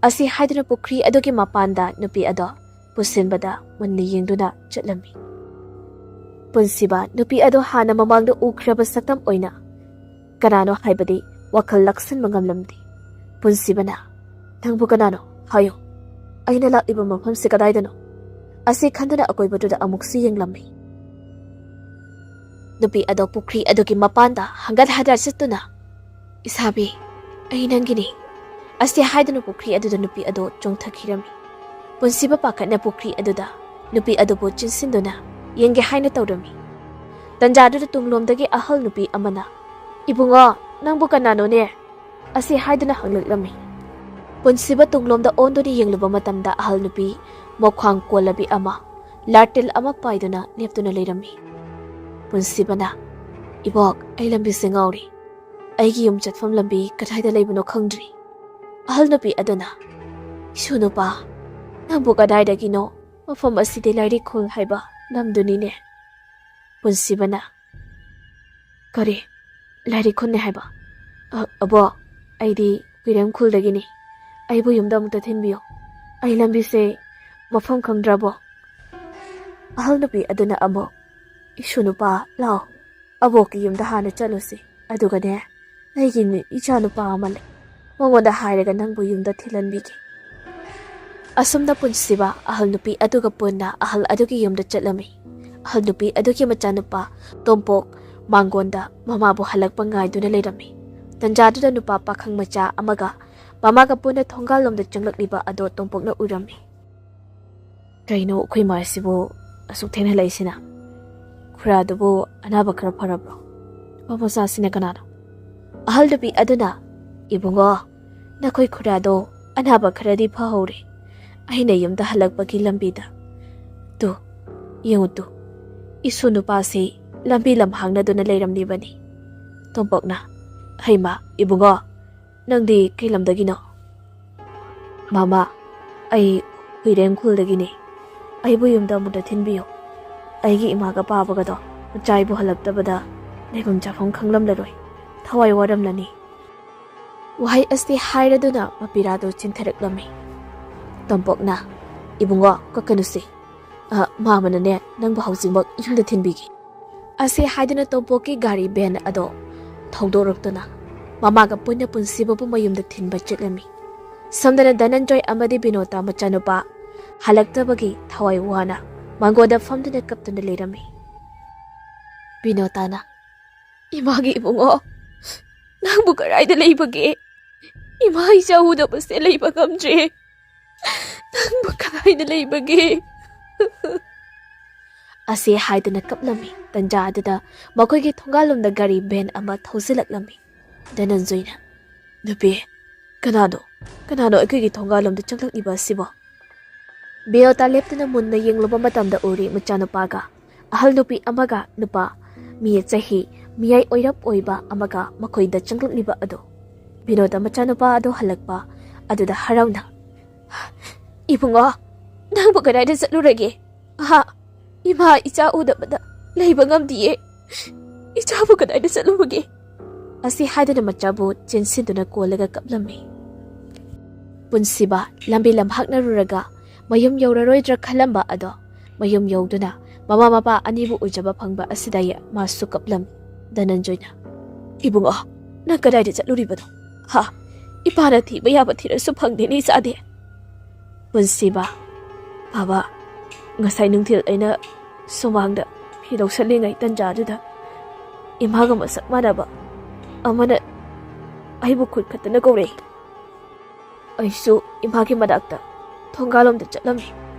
ꯑꯁꯤ ꯍꯥꯏꯗꯨꯅ ꯄꯨꯈ꯭ꯔꯤ ꯑꯗꯨꯒꯤ ꯃꯄꯥꯟꯗ ꯅꯨꯄꯤ ꯑꯗꯣ ꯄꯨꯁꯤꯟꯕꯗ ꯃꯨꯟꯅ ꯌꯦꯡꯗꯨꯅ ꯆꯠꯂꯝꯃꯤ꯫ ꯄꯨꯟꯁꯤꯕ ꯅꯨꯄꯤ ꯑꯗꯣ ꯍꯥꯟꯅ ꯃꯃꯥꯡꯗ ꯎꯈ꯭ꯔꯕ ꯁꯛꯇꯝ ꯑꯣꯏꯅ ꯀꯅꯥꯅꯣ ꯍꯥꯏꯕꯗꯤ ꯋꯥꯈꯜ ꯂꯥꯛꯁꯤꯟꯕ ꯉꯝꯂꯝꯗꯦ꯫ ꯄꯨꯟꯁꯤꯕꯅ, "ꯅꯪꯕꯨ ꯀꯅꯥꯅꯣ? ꯍꯥꯏꯌꯨ꯫ ꯑꯩꯅ ꯂꯥꯛꯂꯤꯕ ꯃꯐꯝꯁꯤ ꯀꯗꯥꯏꯗꯅꯣ?" ꯑꯁꯤ ꯈꯟꯗꯨꯅ ꯑꯀꯣꯏꯕꯗꯨꯗ ꯑꯃꯨꯛꯁꯨ ꯌꯦꯡꯂꯝꯃꯤ꯫ ꯅꯨꯄꯤ ꯑꯗꯣ ꯄꯨꯈ꯭ꯔꯤ ꯑꯗꯨꯒꯤ ꯃꯄꯥꯟꯗ ꯍꯪꯒꯠ ꯍꯟꯗ ꯆꯠꯇꯨꯅ, "ꯏꯁꯥꯕꯤ, ꯑꯩ ꯅꯪꯒꯤꯅꯤ" ꯑꯁꯤ ꯍꯥꯏꯗꯨꯅ ꯄꯨꯈ꯭ꯔꯤ ꯑꯗꯨꯗ ꯅꯨꯄꯤ ꯑꯗꯣ ꯆꯣꯡꯊꯈꯤꯔꯝꯃꯤ꯫ ꯄꯨꯟꯁꯤꯕ ꯄꯥꯈꯠꯅ ꯄꯨꯈ꯭ꯔꯤ ꯑꯗꯨꯗ ꯅꯨꯄꯤ ꯑꯗꯨꯕꯨ ꯆꯤꯟꯁꯤꯟꯗꯨꯅ ꯌꯦꯡꯒꯦ ꯍꯥꯏꯅ ꯇꯧꯔꯝꯃꯤ꯫ ꯇꯟꯖꯥꯗꯨꯗ ꯇꯨꯡꯂꯣꯝꯗꯒꯤ ꯑꯍꯜ ꯅꯨꯄꯤ ꯑꯃꯅ, "ꯏꯕꯨꯡꯉꯣ, ꯅꯪꯕꯨ ꯀꯅꯥꯅꯣꯅꯦ?" ꯑꯁꯤ ꯍꯥꯏꯗꯨꯅ ꯍꯪꯂꯛꯂꯝꯃꯤ꯫ ꯄꯨꯟꯁꯤꯕ ꯇꯨꯡꯂꯣꯝꯗ ꯑꯣꯟꯗꯨꯅ ꯌꯦꯡꯂꯨꯕ ꯃꯇꯝꯗ ꯑꯍꯜ ꯅꯨꯄꯤ ꯃꯈ꯭ꯋꯥꯡ ꯀꯣꯜꯂꯕꯤ ꯑꯃ ꯂꯥꯇꯦꯜ ꯑꯃ ꯄꯥꯏꯗꯨꯅ ꯂꯦꯞꯇꯨꯅ ꯂꯩꯔꯝꯃꯤ꯫ ꯄꯨꯟꯁꯤꯕꯅ, "ꯏꯕꯣꯛ, ꯑꯩ ꯂꯝꯕꯤꯁꯦ ꯉꯥꯎꯔꯦ꯫ ꯑꯩꯒꯤ ꯌꯨꯝ ꯆꯠꯐꯝ ꯂꯝꯕꯤ ꯀꯗꯥꯏꯗ ꯂꯩꯕꯅꯣ ꯈꯪꯗ꯭ꯔꯦ꯫" ꯑꯍꯜ ꯅꯨꯄꯤ ꯑꯗꯨꯅ, "ꯏꯁꯨ ꯅꯨꯄꯥ, ꯅꯪꯕꯨ ꯀꯗꯥꯏꯗꯒꯤꯅꯣ? ꯃꯐꯝ ꯑꯁꯤꯗꯤ ꯂꯥꯏꯔꯤꯛ ꯈꯨꯜ ꯍꯥꯏꯕ ꯂꯝꯗꯨꯅꯤꯅꯦ꯫" ꯄꯨꯟꯁꯤꯕꯅ, "ꯀꯔꯤ? ꯂꯥꯏꯔꯤꯛ ꯈꯨꯜꯅꯦ ꯍꯥꯏꯕ? ꯑ, ꯑꯕꯣꯛ, ꯑꯩꯗꯤ ꯍꯨꯏꯔꯦꯝ ꯈꯨꯜꯗꯒꯤꯅꯤ꯫ ꯑꯩꯕꯨ ꯌꯨꯝꯗ ꯑꯃꯨꯛꯇ ꯊꯤꯟꯕꯤꯌꯨ꯫ ꯑꯩ ꯂꯝꯕꯤꯁꯦ ꯃꯐꯝ ꯈꯪꯗ꯭ꯔꯕꯣ?" ꯑꯍꯜ ꯅꯨꯄꯤ ꯑꯗꯨꯅ ꯑꯃꯨꯛ, "ꯏꯁꯨ ꯅꯨꯄꯥ, ꯂꯥꯎ, ꯑꯕꯣꯛꯀꯤ ꯌꯨꯝꯗ ꯍꯥꯟꯅ ꯆꯠꯂꯨꯁꯤ꯫ ꯑꯗꯨꯒꯅꯦ, ꯑꯩꯒꯤ ꯅꯨ-, ꯏꯆꯥ ꯅꯨꯄꯥ ꯑꯃ ꯂꯩ꯫ ꯃꯉꯣꯟꯗ ꯍꯥꯏꯔꯒ ꯅꯪꯕꯨ ꯌꯨꯝꯗ ꯊꯤꯜꯍꯟꯕꯤꯒꯦ꯫" ꯑꯁꯨꯝꯅ ꯄꯨꯟꯁꯤꯕ ꯑꯍꯜ ꯅꯨꯄꯤ ꯑꯗꯨꯒ ꯄꯨꯟꯅ ꯑꯍꯜ ꯑꯗꯨꯒꯤ ꯌꯨꯝꯗ ꯆꯠꯂꯝꯃꯤ꯫ ꯑꯍꯜ ꯅꯨꯄꯤ ꯑꯗꯨꯒꯤ ꯃꯆꯥꯅꯨꯄꯥ ꯇꯣꯝꯄꯣꯛ ꯃꯥꯡꯒꯣꯟꯗ ꯃꯃꯥꯕꯨ ꯍꯜꯂꯛꯄ ꯉꯥꯏꯗꯨꯅ ꯂꯩꯔꯝꯃꯤ꯫ ꯇꯟꯖꯥꯗꯨꯗ ꯅꯨꯄꯥ ꯄꯥꯈꯪ ꯃꯆꯥ ꯑꯃꯒ ꯃꯃꯥꯒ ꯄꯨꯟꯅ ꯊꯣꯡꯒꯥꯜꯂꯣꯝꯗ ꯆꯪꯂꯛꯂꯤꯕ ꯑꯗꯣ ꯇꯣꯝꯄꯣꯛꯅ ꯎꯔꯝꯃꯤ꯫ "ꯀꯩꯅꯣ ꯑꯩꯈꯣꯏ ꯃꯥꯁꯤꯕꯨ ꯑꯁꯨꯛ ꯊꯦꯡꯅ ꯂꯩꯁꯤꯅ? ꯈꯨꯔꯥꯗꯨꯕꯨ ꯑꯅꯥꯕ ꯈꯔ ꯐꯔꯕ꯭ꯔꯣ? ꯃꯄꯣꯆꯥꯁꯤꯅ ꯀꯅꯥꯅꯣ?" ꯑꯍꯜ ꯅꯨꯄꯤ ꯑꯗꯨꯅ, "ꯏꯕꯨꯡꯉꯣ, ꯅꯈꯣꯏ ꯈꯨꯔꯥꯗꯣ ꯑꯅꯥꯕ ꯈꯔꯗꯤ ꯐꯍꯧꯔꯦ꯫ ꯑꯩꯅ ꯌꯨꯝꯗ ꯍꯜꯂꯛꯄꯒꯤ ꯂꯝꯕꯤꯗ, ꯇꯨ, ꯌꯦꯡꯉꯨ ꯇꯨ, ꯏꯁꯨ ꯅꯨꯄꯥꯁꯤ ꯂꯝꯕꯤ ꯂꯝꯍꯥꯡꯅꯗꯨꯅ ꯂꯩꯔꯝꯂꯤꯕꯅꯤ꯫" ꯇꯣꯝꯄꯣꯛꯅ, "ꯍꯩꯃꯥ, ꯏꯕꯨꯡꯉꯣ, ꯅꯪꯗꯤ ꯀꯩ ꯂꯝꯗꯒꯤꯅꯣ?" "ꯃꯃꯥ, ꯑꯩ ꯍꯨꯏꯔꯦꯝ ꯈꯨꯜꯗꯒꯤꯅꯤ꯫ ꯑꯩꯕꯨ ꯌꯨꯝꯗ ꯑꯃꯨꯛꯇ ꯊꯤꯟꯕꯤꯌꯨ꯫ ꯑꯩꯒꯤ ꯏꯃꯥꯒ ꯄꯥꯕꯒꯗꯣ ꯃꯆꯥ ꯑꯩꯕꯨ ꯍꯜꯂꯛꯇꯕꯗ ꯂꯩꯐꯝ ꯆꯥꯐꯝ ꯈꯪꯂꯝꯂꯔꯣꯏ꯫ ꯊꯋꯥꯏ ꯋꯥꯔꯝꯂꯅꯤ꯫" ꯋꯥꯍꯩ ꯑꯁꯤ ꯍꯥꯏꯔꯗꯨꯅ ꯃꯄꯤꯔꯥꯗꯨ ꯆꯦꯟꯊꯔꯛꯂꯝꯃꯤ꯫ ꯇꯣꯝꯄꯣꯛꯅ, "ꯏꯕꯨꯡꯉꯣ, ꯀꯛꯀꯅꯨꯁꯦ꯫ ꯑ, ꯃꯥꯃꯅꯅꯦ, ꯅꯪꯕꯨ ꯍꯧꯖꯤꯛꯃꯛ ꯌꯨꯝꯗ ꯊꯤꯟꯕꯤꯒꯦ꯫" ꯑꯁꯤ ꯍꯥꯏꯗꯨꯅ ꯇꯣꯝꯄꯣꯛꯀꯤ ꯒꯥꯔꯤ ꯚꯦꯟ ꯑꯗꯣ ꯊꯧꯗꯣꯔꯛꯇꯨꯅ ꯃꯃꯥꯒ ꯄꯨꯟꯅ ꯄꯨꯟꯁꯤꯕꯕꯨ ꯃꯌꯨꯝꯗ ꯊꯤꯟꯕ ꯆꯠꯂꯝꯃꯤ꯫ ꯁꯣꯝꯗꯅ ꯙꯅꯟꯖꯣꯏ ꯑꯃꯗꯤ ꯕꯤꯅꯣꯇꯥ ꯃꯆꯥꯅꯨꯄꯥ ꯍꯜꯂꯛꯇꯕꯒꯤ ꯊꯋꯥꯏ ꯋꯥꯅ ꯃꯥꯡꯒꯣꯟꯗ ꯐꯝꯗꯨꯅ ꯀꯞꯇꯨꯅ ꯂꯩꯔꯝꯃꯤ꯫ ꯕꯤꯅꯣꯇꯥꯅ, "ꯏꯃꯥꯒꯤ ꯏꯕꯨꯡꯉꯣ, ꯅꯪꯕꯨ ꯀꯗꯥꯏꯗ ꯂꯩꯕꯒꯦ? ꯏꯃꯥ ꯏꯆꯥ ꯎꯗꯕꯁꯦ ꯂꯩꯕ ꯉꯝꯗ꯭ꯔꯦ꯫ ꯅꯪꯕꯨ ꯀꯗꯥꯏꯗ ꯂꯩꯕꯒꯦ?" ꯑꯁꯤ ꯍꯥꯏꯗꯨꯅ ꯀꯞꯂꯝꯃꯤ꯫ ꯇꯟꯖꯥ ꯑꯗꯨꯗ ꯃꯈꯣꯏꯒꯤ ꯊꯣꯡꯒꯥꯜꯂꯣꯝꯗ ꯒꯥꯔꯤ ꯚꯦꯟ ꯑꯃ ꯊꯧꯖꯤꯜꯂꯛꯂꯝꯃꯤ꯫ ꯙꯅꯟꯖꯣꯏꯅ, "ꯅꯨꯄꯤ, ꯀꯅꯥꯅꯣ? ꯀꯅꯥꯅꯣ ꯑꯩꯈꯣꯏꯒꯤ ꯊꯣꯡꯒꯥꯜꯂꯣꯝꯗ ꯆꯪꯂꯛꯂꯤꯕ ꯑꯁꯤꯕꯣ?" ꯕꯤꯅꯣꯇꯥ ꯂꯦꯞꯇꯨꯅ ꯃꯨꯟꯅ ꯌꯦꯡꯂꯨꯕ ꯃꯇꯝꯗ ꯎꯔꯤ ꯃꯆꯥꯅꯨꯄꯥꯒ ꯑꯍꯜ ꯅꯨꯄꯤ ꯑꯃꯒ ꯅꯨꯄꯥ ꯃꯤ ꯆꯍꯤ ꯃꯤꯌꯥꯏ ꯑꯣꯏꯔꯞ ꯑꯣꯏꯕ ꯑꯃꯒ ꯃꯈꯣꯏꯗ ꯆꯪꯂꯛꯂꯤꯕ ꯑꯗꯨ ꯕꯤꯅꯣꯗ ꯃꯆꯥꯅꯨꯄꯥ ꯑꯗꯨ ꯍꯜꯂꯛꯄ ꯑꯗꯨꯗ ꯍꯔꯥꯎꯅ, "ꯏꯕꯨꯡꯉꯣ, ꯅꯪꯕꯨ ꯀꯗꯥꯏꯗ ꯆꯠꯂꯨꯔꯒꯦ? ꯑꯍꯥ, ꯏꯃꯥ ꯏꯆꯥ ꯎꯗꯕꯗ ꯂꯩꯕ ꯉꯝꯗꯤꯌꯦ꯫ ꯏꯆꯥꯕꯨ ꯀꯗꯥꯏꯗ ꯆꯠꯂꯨꯕꯒꯦ?" ꯑꯁꯤ ꯍꯥꯏꯗꯨꯅ ꯃꯆꯥꯕꯨ ꯆꯦꯟꯁꯤꯟꯗꯨꯅ ꯀꯣꯜꯂꯒ ꯀꯞꯂꯝꯃꯤ꯫ ꯄꯨꯟꯁꯤꯕ ꯂꯝꯕꯤ ꯂꯝꯍꯥꯛꯅꯔꯨꯔꯒ ꯃꯌꯨꯝ ꯌꯧꯔꯔꯣꯏꯗ꯭ꯔꯥ ꯈꯜꯂꯝꯕ ꯑꯗꯣ ꯃꯌꯨꯝ ꯌꯧꯗꯨꯅ ꯃꯃꯥ ꯃꯄꯥ ꯑꯅꯤꯕꯨ ꯎꯖꯕ ꯐꯪꯕ ꯑꯁꯤꯗ ꯃꯥꯁꯨ ꯀꯞꯂꯝꯃꯤ꯫ ꯙꯅꯟꯖꯣꯏꯅ, "ꯏꯕꯨꯡꯉꯣ, ꯅꯪ ꯀꯗꯥꯏꯗ ꯆꯠꯂꯨꯔꯤꯕꯅꯣ? ꯍꯥ? ꯏꯄꯥꯅ ꯊꯤꯕ ꯌꯥꯕ ꯊꯤꯔꯁꯨ ꯐꯪꯗꯦꯅꯦ ꯏꯆꯥꯗꯤ꯫" ꯄꯨꯟꯁꯤꯕ, "ꯕꯥꯕꯥ, ꯉꯁꯥꯏ ꯅꯨꯡꯊꯤꯜ ꯑꯩꯅ ꯁꯨꯃꯥꯡꯗ ꯐꯤ ꯂꯧꯁꯜꯂꯤꯉꯩ ꯇꯟꯖꯥꯗꯨꯗ ꯏꯃꯥꯒ ꯃꯁꯛ ꯃꯥꯟꯅꯕ ꯑꯃꯅ ꯑꯩꯕꯨ ꯈꯨꯠ ꯈꯠꯇꯅ ꯀꯧꯔꯛꯏ꯫ ꯑꯩꯁꯨ ꯏꯃꯥꯒꯤ ꯃꯅꯥꯛꯇ ꯊꯣꯡꯒꯥꯜꯂꯣꯝꯗ ꯆꯠꯂꯝꯃꯤ꯫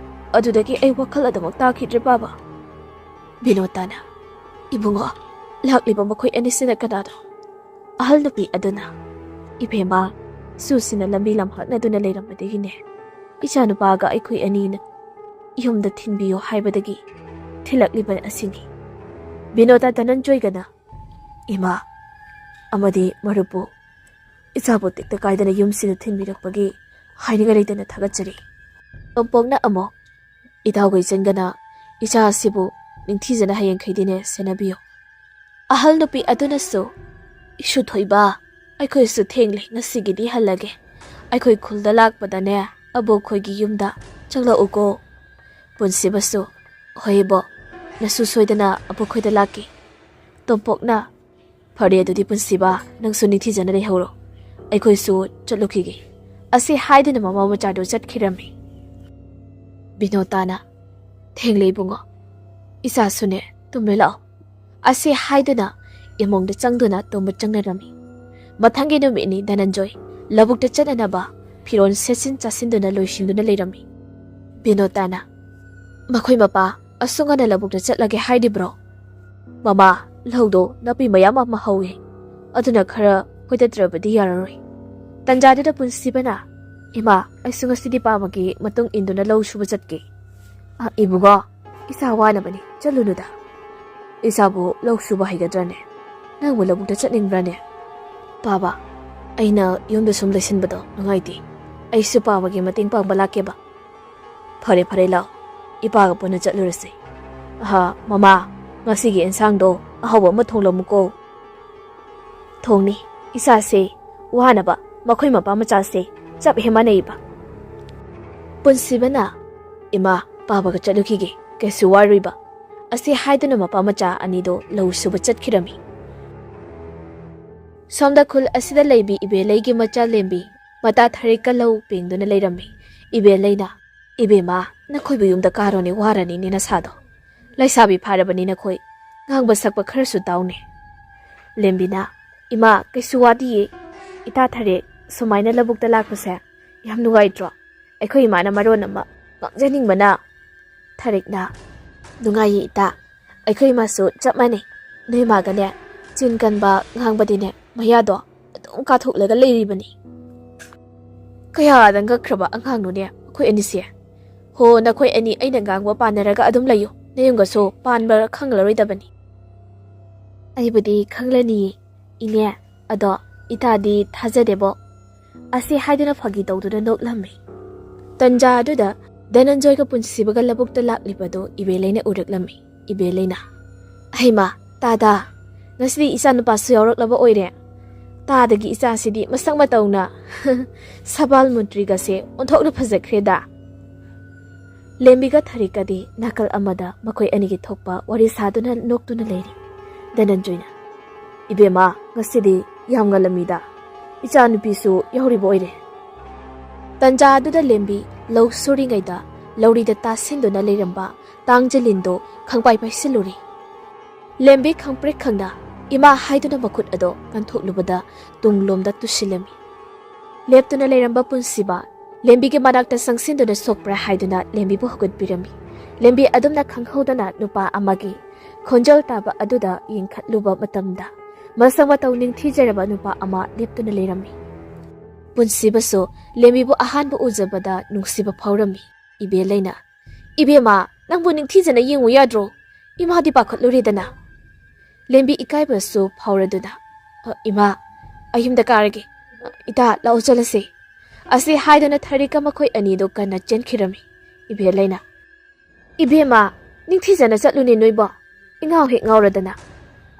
ꯑꯗꯨꯗꯒꯤ ꯑꯩ ꯋꯥꯈꯜ ꯑꯗꯨꯃꯛ ꯇꯥꯈꯤꯗ꯭ꯔꯦ, ꯕꯥꯕꯥ꯫" ꯕꯤꯅꯣꯇꯥꯅ, "ꯏꯕꯨꯡꯉꯣ, ꯂꯥꯛꯂꯤꯕ ꯃꯈꯣꯏ ꯑꯅꯤꯁꯤꯅ ꯀꯅꯥꯅꯣ?" ꯑꯍꯜ ꯅꯨꯄꯤ ꯑꯗꯨꯅ, "ꯏꯕꯦꯝꯃ, ꯁꯨꯁꯤꯅ ꯂꯝꯕꯤ ꯂꯝꯍꯥꯛꯅꯗꯨꯅ ꯂꯩꯔꯝꯕꯗꯒꯤꯅꯦ ꯏꯆꯥꯅꯨꯄꯥꯒ ꯑꯩꯈꯣꯏ ꯑꯅꯤꯅ ꯌꯨꯝꯗ ꯊꯤꯟꯕꯤꯌꯨ ꯍꯥꯏꯕꯗꯒꯤ ꯊꯤꯜꯂꯛꯂꯤꯕ ꯑꯁꯤꯅꯤ꯫" ꯕꯤꯅꯣꯗ ꯙꯅꯟꯖꯣꯏꯒꯅ, "ꯏꯃꯥ ꯑꯃꯗꯤ ꯃꯔꯨꯞꯄꯨ ꯏꯆꯥꯕꯨ ꯇꯦꯛꯇ ꯀꯥꯏꯗꯅ ꯌꯨꯝꯁꯤꯗ ꯊꯤꯟꯕꯤꯔꯛꯄꯒꯤ ꯍꯥꯏꯅꯤꯡꯉꯥꯏ ꯂꯩꯇꯅ ꯊꯥꯒꯠꯆꯔꯤ꯫" ꯇꯣꯝꯄꯣꯛꯅ ꯑꯃꯨꯛ, "ꯏꯇꯥꯎꯒ ꯏꯆꯟꯒꯅ ꯏꯆꯥ ꯑꯁꯤꯕꯨ ꯅꯤꯡꯊꯤꯖꯅ ꯍꯌꯦꯡꯈꯩꯗꯤꯅꯦ ꯁꯦꯟꯅꯕꯤꯌꯨ꯫" ꯑꯍꯜ ꯅꯨꯄꯤ ꯑꯗꯨꯅꯁꯨ, "ꯏꯁꯨ ꯊꯣꯏꯕ, ꯑꯩꯈꯣꯏꯁꯨ ꯊꯦꯡꯂꯦ, ꯉꯁꯤꯒꯤꯗꯤ ꯍꯜꯂꯒꯦ꯫ ꯑꯩꯈꯣꯏ ꯈꯨꯜꯗ ꯂꯥꯛꯄꯗꯅꯦ ꯑꯕꯣꯛꯈꯣꯏꯒꯤ ꯌꯨꯝꯗ ꯆꯪꯂꯛꯎꯀꯣ꯫" ꯄꯨꯟꯁꯤꯕꯁꯨ, "ꯍꯣꯏ ꯏꯕꯣꯛ, ꯅꯁꯨ ꯁꯣꯏꯗꯅ ꯑꯕꯣꯛꯈꯣꯏꯗ ꯂꯥꯛꯀꯦ꯫" ꯇꯣꯝꯄꯣꯛꯅ, "ꯐꯔꯦ ꯑꯗꯨꯗꯤ ꯄꯨꯟꯁꯤꯕ, ꯅꯪꯁꯨ ꯅꯤꯡꯊꯤꯖꯅ ꯂꯩꯍꯧꯔꯣ, ꯑꯩꯈꯣꯏꯁꯨ ꯆꯠꯂꯨꯈꯤꯒꯦ꯫" ꯑꯁꯤ ꯍꯥꯏꯗꯨꯅ ꯃꯃꯥ ꯃꯆꯥꯗꯨ ꯆꯠꯈꯤꯔꯝꯃꯤ꯫ ꯕꯤꯅꯣꯇꯥꯅ, "ꯊꯦꯡꯂꯦ ꯏꯕꯨꯡꯉꯣ, ꯏꯆꯥꯁꯨꯅꯦ ꯇꯨꯝꯂꯦ ꯂꯥꯛꯑꯣ꯫" ꯑꯁꯤ ꯍꯥꯏꯗꯨꯅ ꯏꯃꯨꯡꯗ ꯆꯪꯗꯨꯅ ꯇꯨꯝꯕ ꯆꯪꯅꯔꯝꯃꯤ꯫ ꯃꯊꯪꯒꯤ ꯅꯨꯃꯤꯠꯅꯤ ꯙꯅꯟꯖꯣꯏ ꯂꯧꯕꯨꯛꯇ ꯆꯠꯅꯅꯕ ꯐꯤꯔꯣꯜ ꯁꯦꯠꯆꯤꯟ ꯆꯥꯁꯤꯟꯗꯨꯅ ꯂꯣꯏꯁꯤꯟꯗꯨꯅ ꯂꯩꯔꯝꯃꯤ꯫ ꯕꯤꯅꯣꯇꯥꯅ, "ꯃꯈꯣꯏ ꯃꯄꯥ ꯑꯁꯨꯛ ꯉꯟꯅ ꯂꯧꯕꯨꯛꯇ ꯆꯠꯂꯒꯦ ꯍꯥꯏꯔꯤꯕ꯭ꯔꯣ? ꯃꯃꯥ, ꯂꯧꯗꯣ ꯅꯥꯄꯤ ꯃꯌꯥꯝ ꯑꯃ ꯍꯧꯏ, ꯑꯗꯨꯅ ꯈꯔ ꯀꯣꯏꯊꯠꯇ꯭ꯔꯕꯗꯤ ꯌꯥꯔꯔꯣꯏ꯫" ꯇꯟꯖꯥꯗꯨꯗ ꯄꯨꯟꯁꯤꯕꯅ, "ꯏꯃꯥ, ꯑꯩꯁꯨ ꯉꯁꯤꯗꯤ ꯄꯥꯃꯒꯤ ꯃꯇꯨꯡ ꯏꯟꯗꯨꯅ ꯂꯧ ꯁꯨꯕ ꯆꯠꯀꯦ꯫" "ꯑ, ꯏꯕꯨꯡꯉꯣ, ꯏꯆꯥ ꯋꯥꯅꯕꯅꯤ, ꯆꯠꯂꯨꯅꯨꯗ꯫" "ꯏꯆꯥꯕꯨ ꯂꯧ ꯁꯨꯕ ꯍꯩꯒꯗ꯭ꯔꯅꯦ?" ꯅꯪꯕꯨ ꯂꯧꯕꯨꯛꯇ ꯆꯠꯅꯤꯡꯕ꯭ꯔꯥꯅꯦ? ꯄꯥꯕ, ꯑꯩꯅ ꯌꯨꯝꯗ ꯁꯨꯝ ꯂꯩꯁꯤꯟꯕꯗꯣ ꯅꯨꯡꯉꯥꯏꯇꯦ꯫ ꯑꯩꯁꯨ ꯄꯥꯕꯒꯤ ꯃꯇꯦꯡ ꯄꯥꯡꯕ ꯂꯥꯛꯀꯦꯕ꯫ ꯐꯔꯦ, ꯐꯔꯦ, ꯂꯥꯛꯑꯣ꯫ ꯏꯄꯥꯒ ꯄꯨꯟꯅ ꯆꯠꯂꯨꯔꯁꯤ꯫ ꯑꯍꯥ, ꯃꯃꯥ, ꯉꯁꯤꯒꯤ ꯏꯟꯁꯥꯡꯗꯣ ꯑꯍꯥꯎꯕ ꯑꯃ ꯊꯣꯡꯂꯝꯃꯨꯀꯣ꯫ ꯊꯣꯡꯅꯤ, ꯏꯆꯥꯁꯦ ꯋꯥꯅꯕ ꯃꯈꯣꯏ ꯃꯄꯥ ꯃꯆꯥꯁꯦ ꯆꯞ ꯍꯦꯛ ꯃꯥꯟꯅꯩꯕ꯫ ꯄꯨꯟꯁꯤꯕꯅ, "ꯏꯃꯥ, ꯄꯥꯕꯒ ꯆꯠꯂꯨꯈꯤꯒꯦ, ꯀꯩꯁꯨ ꯋꯥꯔꯨꯏꯕ" ꯑꯁꯤ ꯍꯥꯏꯗꯨꯅ ꯃꯄꯥ ꯃꯆꯥ ꯑꯅꯤꯗꯣ ꯂꯧ ꯁꯨꯕ ꯆꯠꯈꯤꯔꯝꯃꯤ꯫ ꯁꯣꯝꯗ ꯈꯨꯜ ꯑꯁꯤꯗ ꯂꯩꯕꯤ ꯏꯕꯦꯂꯩꯒꯤ ꯃꯆꯥ ꯂꯦꯝꯕꯤ ꯃꯇꯥ ꯊꯔꯦꯛꯀ ꯂꯧ ꯄꯦꯡꯗꯨꯅ ꯂꯩꯔꯝꯃꯤ꯫ ꯏꯕꯦꯂꯩꯅ, "ꯏꯕꯦꯝꯃ, ꯅꯈꯣꯏꯕꯨ ꯌꯨꯝꯗ ꯀꯥꯔꯣꯅꯦ, ꯋꯥꯔꯅꯤꯅꯦ ꯅꯁꯥꯗꯣ꯫ ꯂꯩꯁꯥꯕꯤ ꯐꯥꯔꯕꯅꯤ ꯅꯈꯣꯏ, ꯉꯥꯡꯕ ꯁꯛꯄ ꯈꯔꯁꯨ ꯇꯥꯎꯅꯦ꯫" ꯂꯦꯝꯕꯤꯅ, "ꯏꯃꯥ, ꯀꯩꯁꯨ ꯋꯥꯗꯤꯌꯦ꯫ ꯏꯇꯥ ꯊꯔꯦꯛ ꯁꯨꯃꯥꯏꯅ ꯂꯧꯕꯨꯛꯇ ꯂꯥꯛꯄꯁꯦ ꯌꯥꯝ ꯅꯨꯡꯉꯥꯏꯇ꯭ꯔꯣ? ꯑꯩꯈꯣꯏ ꯏꯃꯥꯅ ꯃꯔꯣꯟ ꯑꯃ ꯉꯥꯡꯖꯅꯤꯡꯕꯅ꯫" ꯊꯔꯦꯛꯅ, "ꯅꯨꯡꯉꯥꯏꯌꯦ ꯏꯇꯥ, ꯑꯩꯈꯣꯏ ꯏꯃꯥꯁꯨ ꯆꯞ ꯃꯥꯟꯅꯩ꯫ ꯅꯣꯏ ꯏꯃꯥꯒꯅꯦ ꯆꯤꯟ ꯀꯟꯕ ꯉꯥꯡꯕꯗꯤꯅꯦ ꯃꯌꯥꯗꯣ ꯑꯗꯨꯝ ꯀꯥꯊꯣꯛꯂꯒ ꯂꯩꯔꯤꯕꯅꯤ꯫" "ꯀꯌꯥꯗ ꯉꯛꯈ꯭ꯔꯕ ꯑꯉꯥꯡꯅꯣꯅꯦ ꯑꯩꯈꯣꯏ ꯑꯅꯤꯁꯦ꯫ ꯍꯣ, ꯅꯈꯣꯏ ꯑꯅꯤ ꯑꯩꯅ ꯉꯥꯡꯕ ꯄꯥꯟꯅꯔꯒ ꯑꯗꯨꯝ ꯂꯩꯌꯨ, ꯅꯌꯨꯝꯒꯁꯨ ꯄꯥꯟꯕ ꯈꯪꯂꯔꯣꯏꯗꯕꯅꯤ꯫" "ꯑꯩꯕꯨꯗꯤ ꯈꯪꯂꯅꯤꯌꯦ ꯏꯅꯦ, ꯑꯗꯣ ꯏꯇꯥꯗꯤ ꯊꯥꯖꯗꯦꯕꯣ" ꯑꯁꯤ ꯍꯥꯏꯗꯨꯅ ꯐꯥꯒꯤ ꯇꯧꯗꯨꯅ ꯅꯣꯛꯂꯝꯃꯤ꯫ ꯇꯟꯖꯥ ꯑꯗꯨꯗ ꯙꯅꯟꯖꯣꯏꯒ ꯄꯨꯟꯁꯤꯕꯒ ꯂꯧꯕꯨꯛꯇ ꯂꯥꯛꯂꯤꯕꯗꯨ ꯏꯕꯦꯂꯩꯅ ꯎꯔꯛꯂꯝꯃꯤ꯫ ꯏꯕꯦꯂꯩꯅ, "ꯍꯩꯃꯥ, ꯇꯥꯗꯥ, ꯉꯁꯤꯗꯤ ꯏꯆꯥꯅꯨꯄꯥꯁꯨ ꯌꯥꯎꯔꯛꯂꯕ ꯑꯣꯏꯔꯦ꯫ ꯇꯥꯗꯒꯤ ꯏꯆꯥꯁꯤꯗꯤ ꯃꯁꯛ ꯃꯇꯧꯅ ꯁꯕꯥꯜ ꯃꯨꯟꯇ꯭ꯔꯤꯒꯁꯦ ꯑꯣꯟꯊꯣꯛꯅ ꯐꯖꯈ꯭ꯔꯦꯗ꯫" ꯂꯦꯝꯕꯤꯒ ꯊꯔꯤꯛꯀꯗꯤ ꯅꯥꯀꯜ ꯑꯃꯗ ꯃꯈꯣꯏ ꯑꯅꯤꯒꯤ ꯊꯣꯛꯄ ꯋꯥꯔꯤ ꯁꯥꯗꯨꯅ ꯅꯣꯛꯇꯨꯅ ꯂꯩꯔꯤ꯫ ꯙꯅꯟꯖꯣꯏꯅ, "ꯏꯕꯦꯝꯃ, ꯉꯁꯤꯗꯤ ꯌꯥꯝ ꯉꯜꯂꯝꯃꯤꯗ, ꯏꯆꯥꯅꯨꯄꯤꯁꯨ ꯌꯥꯎꯔꯤꯕ ꯑꯣꯏꯔꯦ꯫" ꯇꯟꯖꯥ ꯑꯗꯨꯗ ꯂꯦꯝꯕꯤ ꯂꯧ ꯁꯨꯔꯤꯉꯩꯗ ꯂꯧꯔꯤꯗ ꯇꯥꯁꯤꯟꯗꯨꯅ ꯂꯩꯔꯝꯕ ꯇꯥꯡꯖꯂꯤꯟꯗꯣ ꯈꯪꯄꯥꯏ ꯄꯥꯏꯁꯤꯜꯂꯨꯔꯦ꯫ ꯂꯦꯝꯕꯤ ꯈꯪꯄ꯭ꯔꯦꯛ ꯈꯪꯅ "ꯏꯃꯥ" ꯍꯥꯏꯗꯨꯅ ꯃꯈꯨꯠ ꯑꯗꯣ ꯀꯟꯊꯣꯛꯂꯨꯕꯗ ꯇꯨꯡꯂꯣꯝꯗ ꯇꯨꯁꯤꯜꯂꯝꯃꯤ꯫ ꯂꯦꯞꯇꯨꯅ ꯂꯩꯔꯝꯕ ꯄꯨꯟꯁꯤꯕ ꯂꯦꯝꯕꯤꯒꯤ ꯃꯅꯥꯛꯇ ꯆꯪꯁꯤꯟꯗꯨꯅ ꯁꯣꯛꯄ꯭ꯔꯥ ꯍꯥꯏꯗꯨꯅ ꯂꯦꯝꯕꯤꯕꯨ ꯍꯧꯒꯠꯄꯤꯔꯝꯃꯤ꯫ ꯂꯦꯝꯕꯤ ꯑꯗꯨꯝꯅ ꯈꯪꯍꯧꯗꯅ ꯅꯨꯄꯥ ꯑꯃꯒꯤ ꯈꯣꯟꯖꯦꯜ ꯇꯥꯕ ꯑꯗꯨꯗ ꯌꯦꯡꯈꯠꯂꯨꯕ ꯃꯇꯝꯗ ꯃꯁꯛ ꯃꯇꯧ ꯅꯤꯡꯊꯤꯖꯔꯕ ꯅꯨꯄꯥ ꯑꯃ ꯂꯦꯞꯇꯨꯅ ꯂꯩꯔꯝꯃꯤ꯫ ꯄꯨꯟꯁꯤꯕꯁꯨ ꯂꯦꯝꯕꯤꯕꯨ ꯑꯍꯥꯟꯕ ꯎꯖꯕꯗ ꯅꯨꯡꯁꯤꯕ ꯐꯥꯎꯔꯝꯃꯤ꯫ ꯏꯕꯦꯂꯩꯅ, "ꯏꯕꯦꯝꯃ, ꯅꯪꯕꯨ ꯅꯤꯡꯊꯤꯖꯅ ꯌꯦꯡꯉꯨ ꯌꯥꯗ꯭ꯔꯣ? ꯏꯃꯥꯗꯤ ꯄꯥꯈꯠꯂꯨꯔꯦꯗꯅ꯫" ꯂꯦꯝꯕꯤ ꯏꯀꯥꯏꯕꯁꯨ ꯐꯥꯎꯔꯗꯨꯅ, "ꯑ, ꯏꯃꯥ, ꯑꯩ ꯌꯨꯝꯗ ꯀꯥꯔꯒꯦ꯫ ꯑ, ꯏꯇꯥ, ꯂꯥꯛꯑꯣ ꯆꯠꯂꯁꯤ"꯫ ꯑꯁꯤ ꯍꯥꯏꯗꯨꯅ ꯊꯔꯤꯛꯀ ꯃꯈꯣꯏ ꯑꯅꯤꯗꯨ ꯀꯟꯅ ꯆꯦꯟꯈꯤꯔꯝꯃꯤ꯫ ꯏꯕꯦꯜꯂꯩꯅ, "ꯏꯕꯦꯝꯃ, ꯅꯤꯡꯊꯤꯖꯅ ꯆꯠꯂꯨꯅꯦ ꯅꯣꯏꯕꯣ꯫ ꯏꯉꯥꯎ ꯍꯦꯛ ꯉꯥꯎꯔꯗꯅ"꯫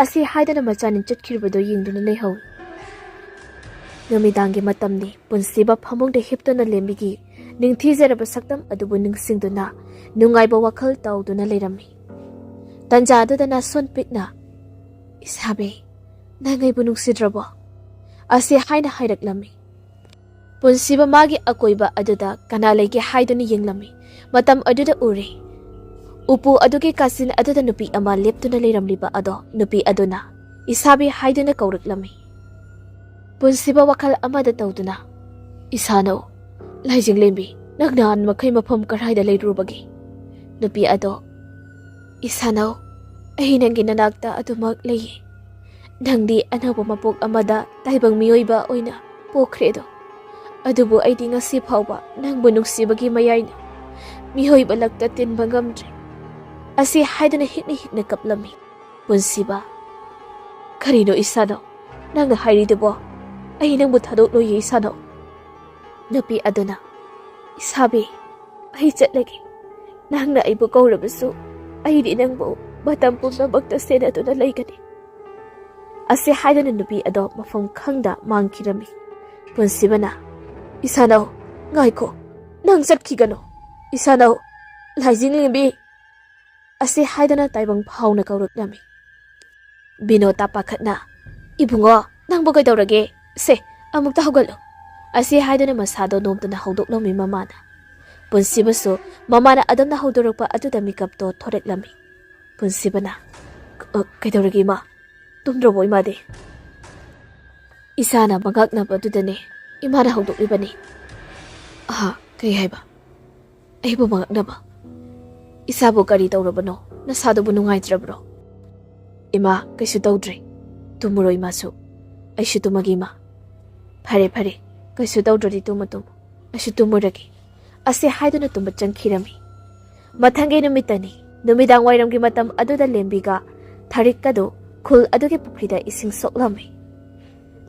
ꯑꯁꯤ ꯍꯥꯏꯗꯨꯅ ꯃꯆꯥꯅꯤ ꯆꯠꯈꯤꯕꯗꯨ ꯌꯦꯡꯗꯨꯅ ꯂꯩꯍꯧꯏ꯫ ꯅꯨꯃꯤꯗꯥꯡꯒꯤ ꯃꯇꯝꯅꯤ꯫ ꯄꯨꯟꯁꯤꯕ ꯐꯃꯨꯡꯗ ꯍꯤꯞꯇꯨꯅ ꯂꯦꯝꯕꯤꯒꯤ ꯅꯤꯡꯊꯤꯖꯔꯕ ꯁꯛꯇꯝ ꯑꯗꯨꯕꯨ ꯅꯤꯡꯁꯤꯡꯗꯨꯅ ꯅꯨꯡꯉꯥꯏꯕ ꯋꯥꯈꯜ ꯇꯧꯗꯨꯅ ꯂꯩꯔꯝꯃꯤ꯫ ꯇꯟꯖꯥ ꯑꯗꯨꯗ ꯅꯥꯁꯣꯟ ꯄꯤꯛꯅ, "ꯏꯁꯥꯕꯤ, ꯅꯪ ꯑꯩꯕꯨ ꯅꯨꯡꯁꯤꯗ꯭ꯔꯕꯣ?" ꯑꯁꯤ ꯍꯥꯏꯅ ꯍꯥꯏꯔꯛꯂꯝꯃꯤ꯫ ꯄꯨꯟꯁꯤꯕ ꯃꯥꯒꯤ ꯑꯀꯣꯏꯕ ꯑꯗꯨꯗ ꯀꯅꯥ ꯂꯩꯒꯦ ꯍꯥꯏꯗꯨꯅ ꯌꯦꯡꯂꯝꯃꯤ꯫ ꯃꯇꯝ ꯑꯗꯨꯗ ꯎꯔꯦ, ꯎꯄꯨ ꯑꯗꯨꯒꯤ ꯀꯥꯆꯤꯟ ꯑꯗꯨꯗ ꯅꯨꯄꯤ ꯑꯃ ꯂꯦꯞꯇꯨꯅ ꯂꯩꯔꯝꯂꯤꯕ ꯑꯗꯣ ꯅꯨꯄꯤ ꯑꯗꯨꯅ "ꯏꯁꯥꯕꯤ" ꯍꯥꯏꯗꯨꯅ ꯀꯧꯔꯛꯂꯝꯃꯤ꯫ ꯄꯨꯟꯁꯤꯕ ꯋꯥꯈꯜ ꯑꯃꯗ ꯇꯧꯗꯨꯅ, "ꯏꯁꯥꯅꯧ, ꯂꯥꯏꯖꯤꯡꯂꯦꯝꯕꯤ, ꯅꯪ ꯅꯍꯥꯟ ꯃꯈꯩ ꯃꯐꯝ ꯀꯔꯥꯏꯗ ꯂꯩꯔꯨꯕꯒꯦ?" ꯅꯨꯄꯤ ꯑꯗꯣ, "ꯏꯁꯥꯅꯧ, ꯑꯩ ꯅꯪꯒꯤ ꯅꯅꯥꯛꯇ ꯑꯗꯨꯃꯛ ꯂꯩꯌꯦ꯫ ꯅꯪꯗꯤ ꯑꯅꯧꯕ ꯃꯄꯣꯛ ꯑꯃꯗ ꯇꯥꯏꯕꯪ ꯃꯤꯑꯣꯏꯕ ꯑꯣꯏꯅ ꯄꯣꯛꯈ꯭ꯔꯦꯗꯣ꯫ ꯑꯗꯨꯕꯨ ꯑꯩꯗꯤ ꯉꯁꯤ ꯐꯥꯎꯕ ꯅꯪꯕꯨ ꯅꯨꯡꯁꯤꯕꯒꯤ ꯃꯌꯥꯏꯅ ꯃꯤꯑꯣꯏꯕ ꯂꯛꯇ ꯇꯤꯟꯕ ꯉꯝꯗ꯭ꯔꯦ"꯫ ꯑꯁꯤ ꯍꯥꯏꯗꯨꯅ ꯍꯤꯛꯅ ꯍꯤꯛꯅ ꯀꯞꯂꯝꯃꯤ꯫ ꯄꯨꯟꯁꯤꯕ, "ꯀꯔꯤꯅꯣ ꯏꯁꯥꯅꯧ ꯅꯪꯅ ꯍꯥꯏꯔꯤꯗꯨꯕꯣ? ꯑꯩ ꯅꯪꯕꯨ ꯊꯥꯗꯣꯛꯂꯣꯏꯌꯦ ꯏꯁꯥꯅꯧ"꯫ ꯅꯨꯄꯤ ꯑꯗꯨꯅ, "ꯏꯁꯥꯕꯤ, ꯑꯩ ꯆꯠꯂꯒꯦ꯫ ꯅꯪꯅ ꯑꯩꯕꯨ ꯀꯧꯔꯕꯁꯨ ꯑꯩꯗꯤ ꯅꯪꯕꯨ ꯃꯇꯝ ꯄꯨꯝꯅꯃꯛꯇ ꯁꯦꯟꯅꯗꯨꯅ ꯂꯩꯒꯅꯤ"꯫ ꯑꯁꯤ ꯍꯥꯏꯗꯨꯅ ꯅꯨꯄꯤ ꯑꯗꯣ ꯃꯐꯝ ꯈꯪꯗ ꯃꯥꯡꯈꯤꯔꯝꯃꯤ꯫ ꯄꯨꯟꯁꯤꯕꯅ, "ꯏꯁꯥꯅꯧ, ꯉꯥꯏꯈꯣ, ꯅꯪ ꯆꯠꯈꯤꯒꯅꯨ꯫ ꯏꯁꯥꯅꯧ, ꯂꯥꯏꯖꯤꯡꯂꯦꯝꯕꯤ"꯫ ꯑꯁꯤ ꯍꯥꯏꯗꯨꯅ ꯇꯥꯏꯕꯪ ꯐꯥꯎꯅ ꯀꯧꯔꯛꯂꯝꯃꯤ꯫ ꯕꯤꯅꯣꯇ ꯄꯥꯈꯠꯅ, "ꯏꯕꯨꯡꯉꯣ, ꯅꯪꯕꯨ ꯀꯩꯗꯧꯔꯒꯦ? ꯁꯦ, ꯑꯃꯨꯛꯇ ꯍꯧꯒꯠꯂꯨ"꯫ ꯑꯁꯤ ꯍꯥꯏꯗꯨꯅ ꯃꯁꯥꯗꯣ ꯅꯣꯝꯗꯨꯅ ꯍꯧꯗꯣꯛꯂꯝꯃꯤ ꯃꯃꯥꯅ꯫ ꯄꯨꯟꯁꯤꯕꯁꯨ ꯃꯃꯥꯅ ꯑꯗꯨꯝꯅ ꯍꯧꯗꯣꯔꯛꯄ ꯑꯗꯨꯗ ꯃꯤꯀꯞꯇꯣ ꯊꯣꯔꯛꯂꯝꯃꯤ꯫ ꯄꯨꯟꯁꯤꯕꯅ, "ꯑ, ꯀꯩꯗꯧꯔꯒꯦ ꯏꯃꯥ? ꯇꯨꯝꯗ꯭ꯔꯕꯣ ꯏꯃꯥꯗꯤ?" "ꯏꯁꯥꯅ ꯃꯉꯛꯅꯕꯗꯨꯗꯅꯦ ꯏꯃꯥꯅ ꯍꯧꯗꯣꯛꯂꯤꯕꯅꯤ"꯫ "ꯑꯍꯥ, ꯀꯩ ꯍꯥꯏꯕ? ꯑꯩꯕꯨ ꯃꯉꯛꯅꯕ? ꯏꯁꯥꯕꯨ ꯀꯔꯤ ꯇꯧꯔꯕꯅꯣ? ꯅꯁꯥꯗꯨꯕꯨ ꯅꯨꯡꯉꯥꯏꯇ꯭ꯔꯕ꯭ꯔꯣ?" "ꯏꯃꯥ, ꯀꯩꯁꯨ ꯇꯧꯗ꯭ꯔꯦ꯫ ꯇꯨꯝꯃꯨꯔꯣ ꯏꯃꯥꯁꯨ꯫ ꯑꯩꯁꯨ ꯇꯨꯝꯃꯒꯦ ꯏꯃꯥ"꯫ "ꯐꯔꯦ, ꯐꯔꯦ, ꯀꯩꯁꯨ ꯇꯧꯗ꯭ꯔꯗꯤ ꯇꯨꯝꯃꯨ, ꯇꯨꯝꯃꯨ꯫ ꯑꯩꯁꯨ ꯇꯨꯝꯃꯨꯔꯒꯦ"꯫ ꯑꯁꯤ ꯍꯥꯏꯗꯨꯅ ꯇꯨꯝꯕ ꯆꯪꯈꯤꯔꯝꯃꯤ꯫ ꯃꯊꯪꯒꯤ ꯅꯨꯃꯤꯠꯇꯅꯤ꯫ ꯅꯨꯃꯤꯗꯥꯡ ꯋꯥꯏꯔꯝꯒꯤ ꯃꯇꯝ ꯑꯗꯨꯗ ꯂꯦꯝꯕꯤꯒ ꯊꯔꯤꯛꯀꯗꯨ ꯈꯨꯜ ꯑꯗꯨꯒꯤ ꯄꯨꯈ꯭ꯔꯤꯗ ꯏꯁꯤꯡ ꯁꯣꯛꯂꯝꯃꯤ꯫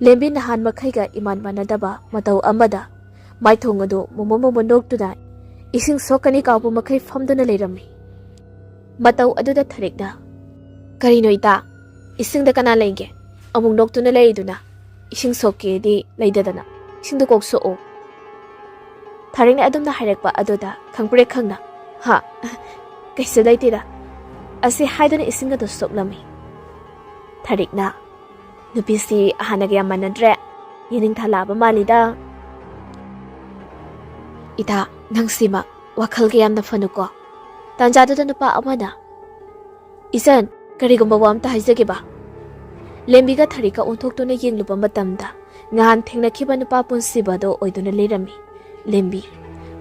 ꯂꯦꯝꯕꯤ ꯅꯍꯥꯟ ꯃꯈꯩꯒ ꯏꯃꯥꯟ ꯃꯥꯟꯅꯗꯕ ꯃꯇꯧ ꯑꯃꯗ ꯃꯥꯏꯊꯣꯡ ꯑꯗꯨ ꯃꯨꯃꯨ ꯃꯨꯃꯨ ꯅꯣꯛꯇꯨꯅ ꯏꯁꯤꯡ ꯁꯣꯛꯀꯅꯤ ꯀꯥꯎꯕ ꯃꯈꯩ ꯐꯝꯗꯨꯅ ꯂꯩꯔꯝꯃꯤ꯫ ꯃꯇꯧ ꯑꯗꯨꯗ ꯊꯔꯤꯛꯅ, "ꯀꯔꯤꯅꯣ ꯏꯇꯥ? ꯏꯁꯤꯡꯗ ꯀꯅꯥ ꯂꯩꯒꯦ? ꯑꯃꯨꯛ ꯅꯣꯛꯇꯨꯅ ꯂꯩꯔꯤꯗꯨꯅ? ꯏꯁꯤꯡ ꯁꯣꯛꯀꯦꯗꯤ ꯂꯩꯗꯗꯅ ꯏꯁꯤꯡꯗꯨ ꯀꯣꯛ ꯁꯣꯛꯑꯣ꯫" ꯊꯔꯤꯛꯅ ꯑꯗꯨꯝꯅ ꯍꯥꯏꯔꯛꯄ ꯑꯗꯨꯗ ꯈꯪꯄ꯭ꯔꯦꯛ ꯈꯪꯅ, "ꯍꯥ? ꯀꯩꯁꯨ ꯂꯩꯇꯦꯗ" ꯑꯁꯤ ꯍꯥꯏꯗꯨꯅ ꯏꯁꯤꯡ ꯑꯗꯨ ꯁꯣꯛꯂꯝꯃꯤ꯫ ꯊꯔꯤꯛꯅ, "ꯅꯨꯄꯤꯁꯤ ꯍꯥꯟꯅꯒ ꯌꯥꯝ ꯃꯥꯟꯅꯗ꯭ꯔꯦ, ꯌꯦꯅꯤꯡꯊꯥ ꯂꯥꯛꯑꯕ ꯃꯥꯜꯂꯤꯗ꯫" "ꯏꯇꯥ, ꯅꯪꯁꯤꯃ ꯋꯥꯈꯜꯒ ꯌꯥꯝꯅ ꯐꯅꯨꯀꯣ꯫" ꯇꯥꯟꯖꯥꯗꯨꯗ ꯅꯨꯄꯥ ꯑꯃꯅ, "ꯏꯆꯟ, ꯀꯔꯤꯒꯨꯝꯕ ꯋꯥ ꯑꯝꯇ ꯍꯥꯏꯖꯒꯦꯕ꯫" ꯂꯦꯝꯕꯤꯒ ꯊꯔꯤꯛꯀ ꯑꯣꯟꯊꯣꯛꯇꯨꯅ ꯌꯦꯡꯂꯨꯕ ꯃꯇꯝꯗ ꯉꯍꯥꯟ ꯊꯦꯡꯅꯈꯤꯕ ꯅꯨꯄꯥ ꯄꯨꯟꯁꯤꯕ ꯑꯗꯨ ꯑꯣꯏꯗꯨꯅ ꯂꯩꯔꯝꯃꯤ꯫ ꯂꯦꯝꯕꯤ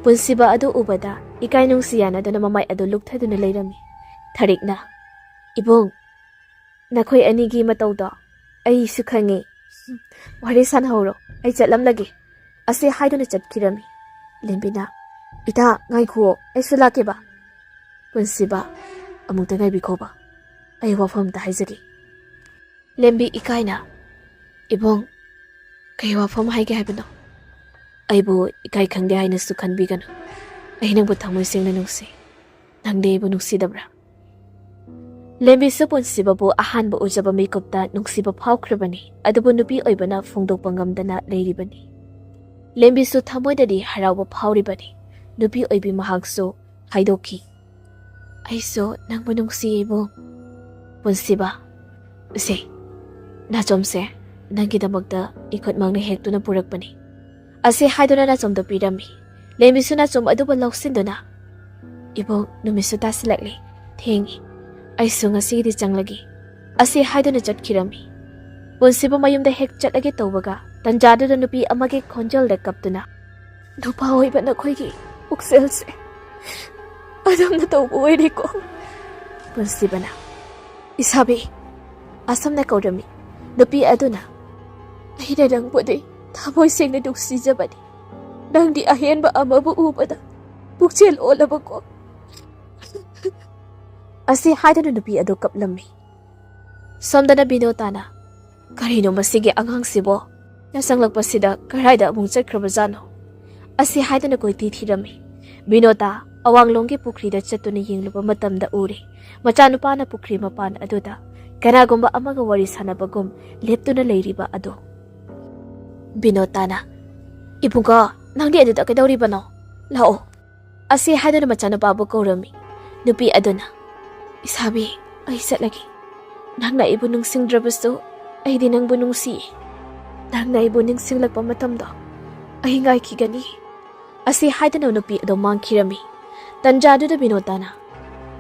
ꯄꯨꯟꯁꯤꯕ ꯑꯗꯨ ꯎꯕꯗ ꯏꯀꯥꯏ ꯅꯨꯡꯁꯤ ꯌꯥꯅꯗꯨꯅ ꯃꯃꯥꯏ ꯑꯗꯨ ꯂꯨꯞꯊꯗꯨꯅ ꯂꯩꯔꯝꯃꯤ꯫ ꯊꯔꯤꯛꯅ, "ꯏꯕꯨꯡ, ꯅꯈꯣꯏ ꯑꯅꯤꯒꯤ ꯃꯇꯧꯗꯣ ꯑꯩꯁꯨ ꯈꯪꯉꯤ꯫ ꯋꯥꯔꯤ ꯁꯥꯟꯅꯍꯧꯔꯣ, ꯑꯩ ꯆꯠꯂꯝꯂꯒꯦ" ꯑꯁꯤ ꯍꯥꯏꯗꯨꯅ ꯆꯠꯈꯤꯔꯝꯃꯤ꯫ ꯂꯦꯝꯕꯤꯅ, "ꯏꯇꯥ, ꯉꯥꯏꯈꯨꯑꯣ, ꯑꯩꯁꯨ ꯂꯥꯛꯀꯦꯕ꯫" ꯄꯨꯟꯁꯤꯕ, "ꯑꯃꯨꯛꯇ ꯉꯥꯏꯕꯤꯈꯣꯕ, ꯑꯩ ꯋꯥꯐꯝ ꯑꯝꯇ ꯍꯥꯏꯖꯒꯦ꯫" ꯂꯦꯝꯕꯤ ꯏꯀꯥꯏꯅ, "ꯏꯕꯨꯡ, ꯀꯩ ꯋꯥꯐꯝ ꯍꯥꯏꯒꯦ ꯍꯥꯏꯕꯅꯣ? ꯑꯩꯕꯨ ꯏꯀꯥꯏ ꯈꯪꯗꯦ ꯍꯥꯏꯅꯁꯨ ꯈꯟꯕꯤꯒꯅꯨ꯫ ꯑꯩ ꯅꯪꯕꯨ ꯊꯃꯣꯏ ꯁꯦꯡꯅ ꯅꯨꯡꯁꯤ꯫ ꯅꯪꯗꯤ ꯑꯩꯕꯨ ꯅꯨꯡꯁꯤꯗꯕ꯭ꯔꯥ?" ꯂꯦꯝꯕꯤꯁꯨ ꯄꯨꯟꯁꯤꯕꯕꯨ ꯑꯍꯥꯟꯕ ꯎꯖꯕ ꯃꯤꯀꯨꯞꯇ ꯅꯨꯡꯁꯤꯕ ꯐꯥꯎꯈ꯭ꯔꯕꯅꯤ, ꯑꯗꯨꯕꯨ ꯅꯨꯄꯤ ꯑꯣꯏꯕꯅ ꯐꯣꯡꯗꯣꯛꯄ ꯉꯝꯗꯅ ꯂꯩꯔꯤꯕꯅꯤ꯫ ꯂꯦꯝꯕꯤꯁꯨ ꯊꯃꯣꯏꯗꯗꯤ ꯍꯔꯥꯎꯕ ꯐꯥꯎꯔꯤꯕꯅꯤ꯫ ꯅꯨꯄꯤ ꯑꯣꯏꯕꯤ ꯃꯍꯥꯛꯁꯨ ꯍꯥꯏꯗꯣꯛꯈꯤ, "ꯑꯩꯁꯨ ꯅꯪꯕꯨ ꯅꯨꯡꯁꯤꯌꯦ ꯏꯕꯨꯡ꯫" ꯄꯨꯟꯁꯤꯕ, "ꯁꯦ, ꯅꯥꯆꯣꯝꯁꯦ ꯅꯪꯒꯤꯗꯃꯛꯇ ꯏꯈꯨꯠꯃꯛꯅ ꯍꯦꯛꯇꯨꯅ ꯄꯨꯔꯛꯄꯅꯤ" ꯑꯁꯤ ꯍꯥꯏꯗꯨꯅ ꯅꯥꯆꯣꯝꯗꯨ ꯄꯤꯔꯝꯃꯤ꯫ ꯂꯦꯝꯕꯤꯁꯨ ꯅꯥꯆꯣꯝ ꯑꯗꯨꯕꯨ ꯂꯧꯁꯤꯟꯗꯨꯅ, "ꯏꯕꯨꯡ, ꯅꯨꯃꯤꯠꯁꯨ ꯇꯥꯁꯤꯜꯂꯛꯂꯦ, ꯊꯦꯡꯉꯤ꯫ ꯑꯩꯁꯨ ꯉꯁꯤꯒꯤꯗꯤ ꯆꯪꯂꯒꯦ" ꯑꯁꯤ ꯍꯥꯏꯗꯨꯅ ꯆꯠꯈꯤꯔꯝꯃꯤ꯫ ꯄꯨꯟꯁꯤꯕ ꯃꯌꯨꯝꯗ ꯍꯦꯛ ꯆꯠꯂꯒꯦ ꯇꯧꯕꯒ ꯇꯟꯖꯥꯗꯨꯗ ꯅꯨꯄꯤ ꯑꯃꯒꯤ ꯈꯣꯟꯖꯦꯜꯗ ꯀꯞꯇꯨꯅ, "ꯅꯨꯄꯥ ꯑꯣꯏꯕ ꯅꯈꯣꯏꯒꯤ ꯄꯨꯛꯆꯦꯜꯁꯦ ꯑꯗꯨꯝꯅ ꯇꯧꯕ ꯑꯣꯏꯔꯦꯀꯣ꯫" ꯄꯨꯟꯁꯤꯕꯅ, "ꯏꯁꯥꯕꯤ" ꯑꯁꯨꯝꯅ ꯀꯧꯔꯝꯃꯤ꯫ ꯅꯨꯄꯤ ꯑꯗꯨꯅ, "ꯑꯩꯅ ꯅꯪꯕꯨꯗꯤ ꯊꯃꯣꯏ ꯁꯦꯡꯅ ꯅꯨꯡꯁꯤꯖꯕꯅꯤ, ꯅꯪꯗꯤ ꯑꯍꯦꯟꯕ ꯑꯃꯕꯨ ꯎꯕꯗ ꯄꯨꯛꯆꯦꯜ ꯑꯣꯜꯂꯕꯀꯣ" ꯑꯁꯤ ꯍꯥꯏꯗꯨꯅ ꯅꯨꯄꯤ ꯑꯗꯨ ꯀꯞꯂꯝꯃꯤ꯫ ꯁꯣꯝꯗꯅ ꯕꯤꯅꯣꯇꯥꯅ, "ꯀꯔꯤꯅꯣ ꯃꯁꯤꯒꯤ ꯑꯉꯥꯡꯁꯤꯕꯣ? ꯅ ꯆꯪꯂꯛꯄꯁꯤꯗ ꯀꯗꯥꯏꯗ ꯑꯃꯨꯛ ꯆꯠꯈ꯭ꯔꯕꯖꯥꯠꯅꯣ?" ꯑꯁꯤ ꯍꯥꯏꯗꯨꯅ ꯀꯣꯏꯊꯤ ꯊꯤꯔꯝꯃꯤ꯫ ꯕꯤꯅꯣꯇꯥ, ꯑꯋꯥꯡꯂꯣꯝꯒꯤ ꯄꯨꯈ꯭ꯔꯤꯗ ꯆꯠꯇꯨꯅ ꯌꯦꯡꯂꯨꯕ ꯃꯇꯝꯗ ꯎꯔꯦ, ꯃꯆꯥꯅꯨꯄꯥꯅ ꯄꯨꯈ꯭ꯔꯤ ꯃꯄꯥꯟ ꯑꯗꯨꯗ ꯀꯅꯥꯒꯨꯝꯕ ꯑꯃꯒ ꯋꯥꯔꯤ ꯁꯥꯟꯅꯕꯒꯨꯝ ꯂꯦꯞꯇꯨꯅ ꯂꯩꯔꯤꯕ ꯑꯗꯨ꯫ ꯕꯤꯅꯣꯇꯥꯅ, "ꯏꯕꯨꯡꯉꯣ, ꯅꯪꯗꯤ ꯑꯗꯨꯗ ꯀꯩꯗꯧꯔꯤꯕꯅꯣ? ꯂꯥꯛꯑꯣ," ꯑꯁꯤ ꯍꯥꯏꯗꯨꯅ ꯃꯆꯥꯅꯨꯄꯥꯕꯨ ꯀꯧꯔꯝꯃꯤ꯫ ꯅꯨꯄꯤ ꯑꯗꯨꯅ, "ꯏꯁꯥꯕꯤ, ꯑꯩ ꯆꯠꯂꯒꯦ꯫ ꯅꯪꯅ ꯑꯩꯕꯨ ꯅꯤꯡꯁꯤꯡꯗ꯭ꯔꯕꯁꯨ, ꯑꯩꯗꯤ ꯅꯪꯕꯨ ꯅꯨꯡꯁꯤꯌꯦ꯫ ꯅꯪꯅ ꯑꯩꯕꯨ ꯅꯤꯡꯁꯤꯡꯂꯛꯄ ꯃꯇꯝꯗꯣ ꯑꯩ ꯉꯥꯏꯈꯤꯒꯅꯤ," ꯑꯁꯤ ꯍꯥꯏꯗꯨꯅ ꯅꯨꯄꯤ ꯑꯗꯨ ꯃꯥꯡꯈꯤꯔꯝꯃꯤ꯫ ꯇꯟꯖꯥꯗꯨꯗ ꯕꯤꯅꯣꯇꯥꯅ,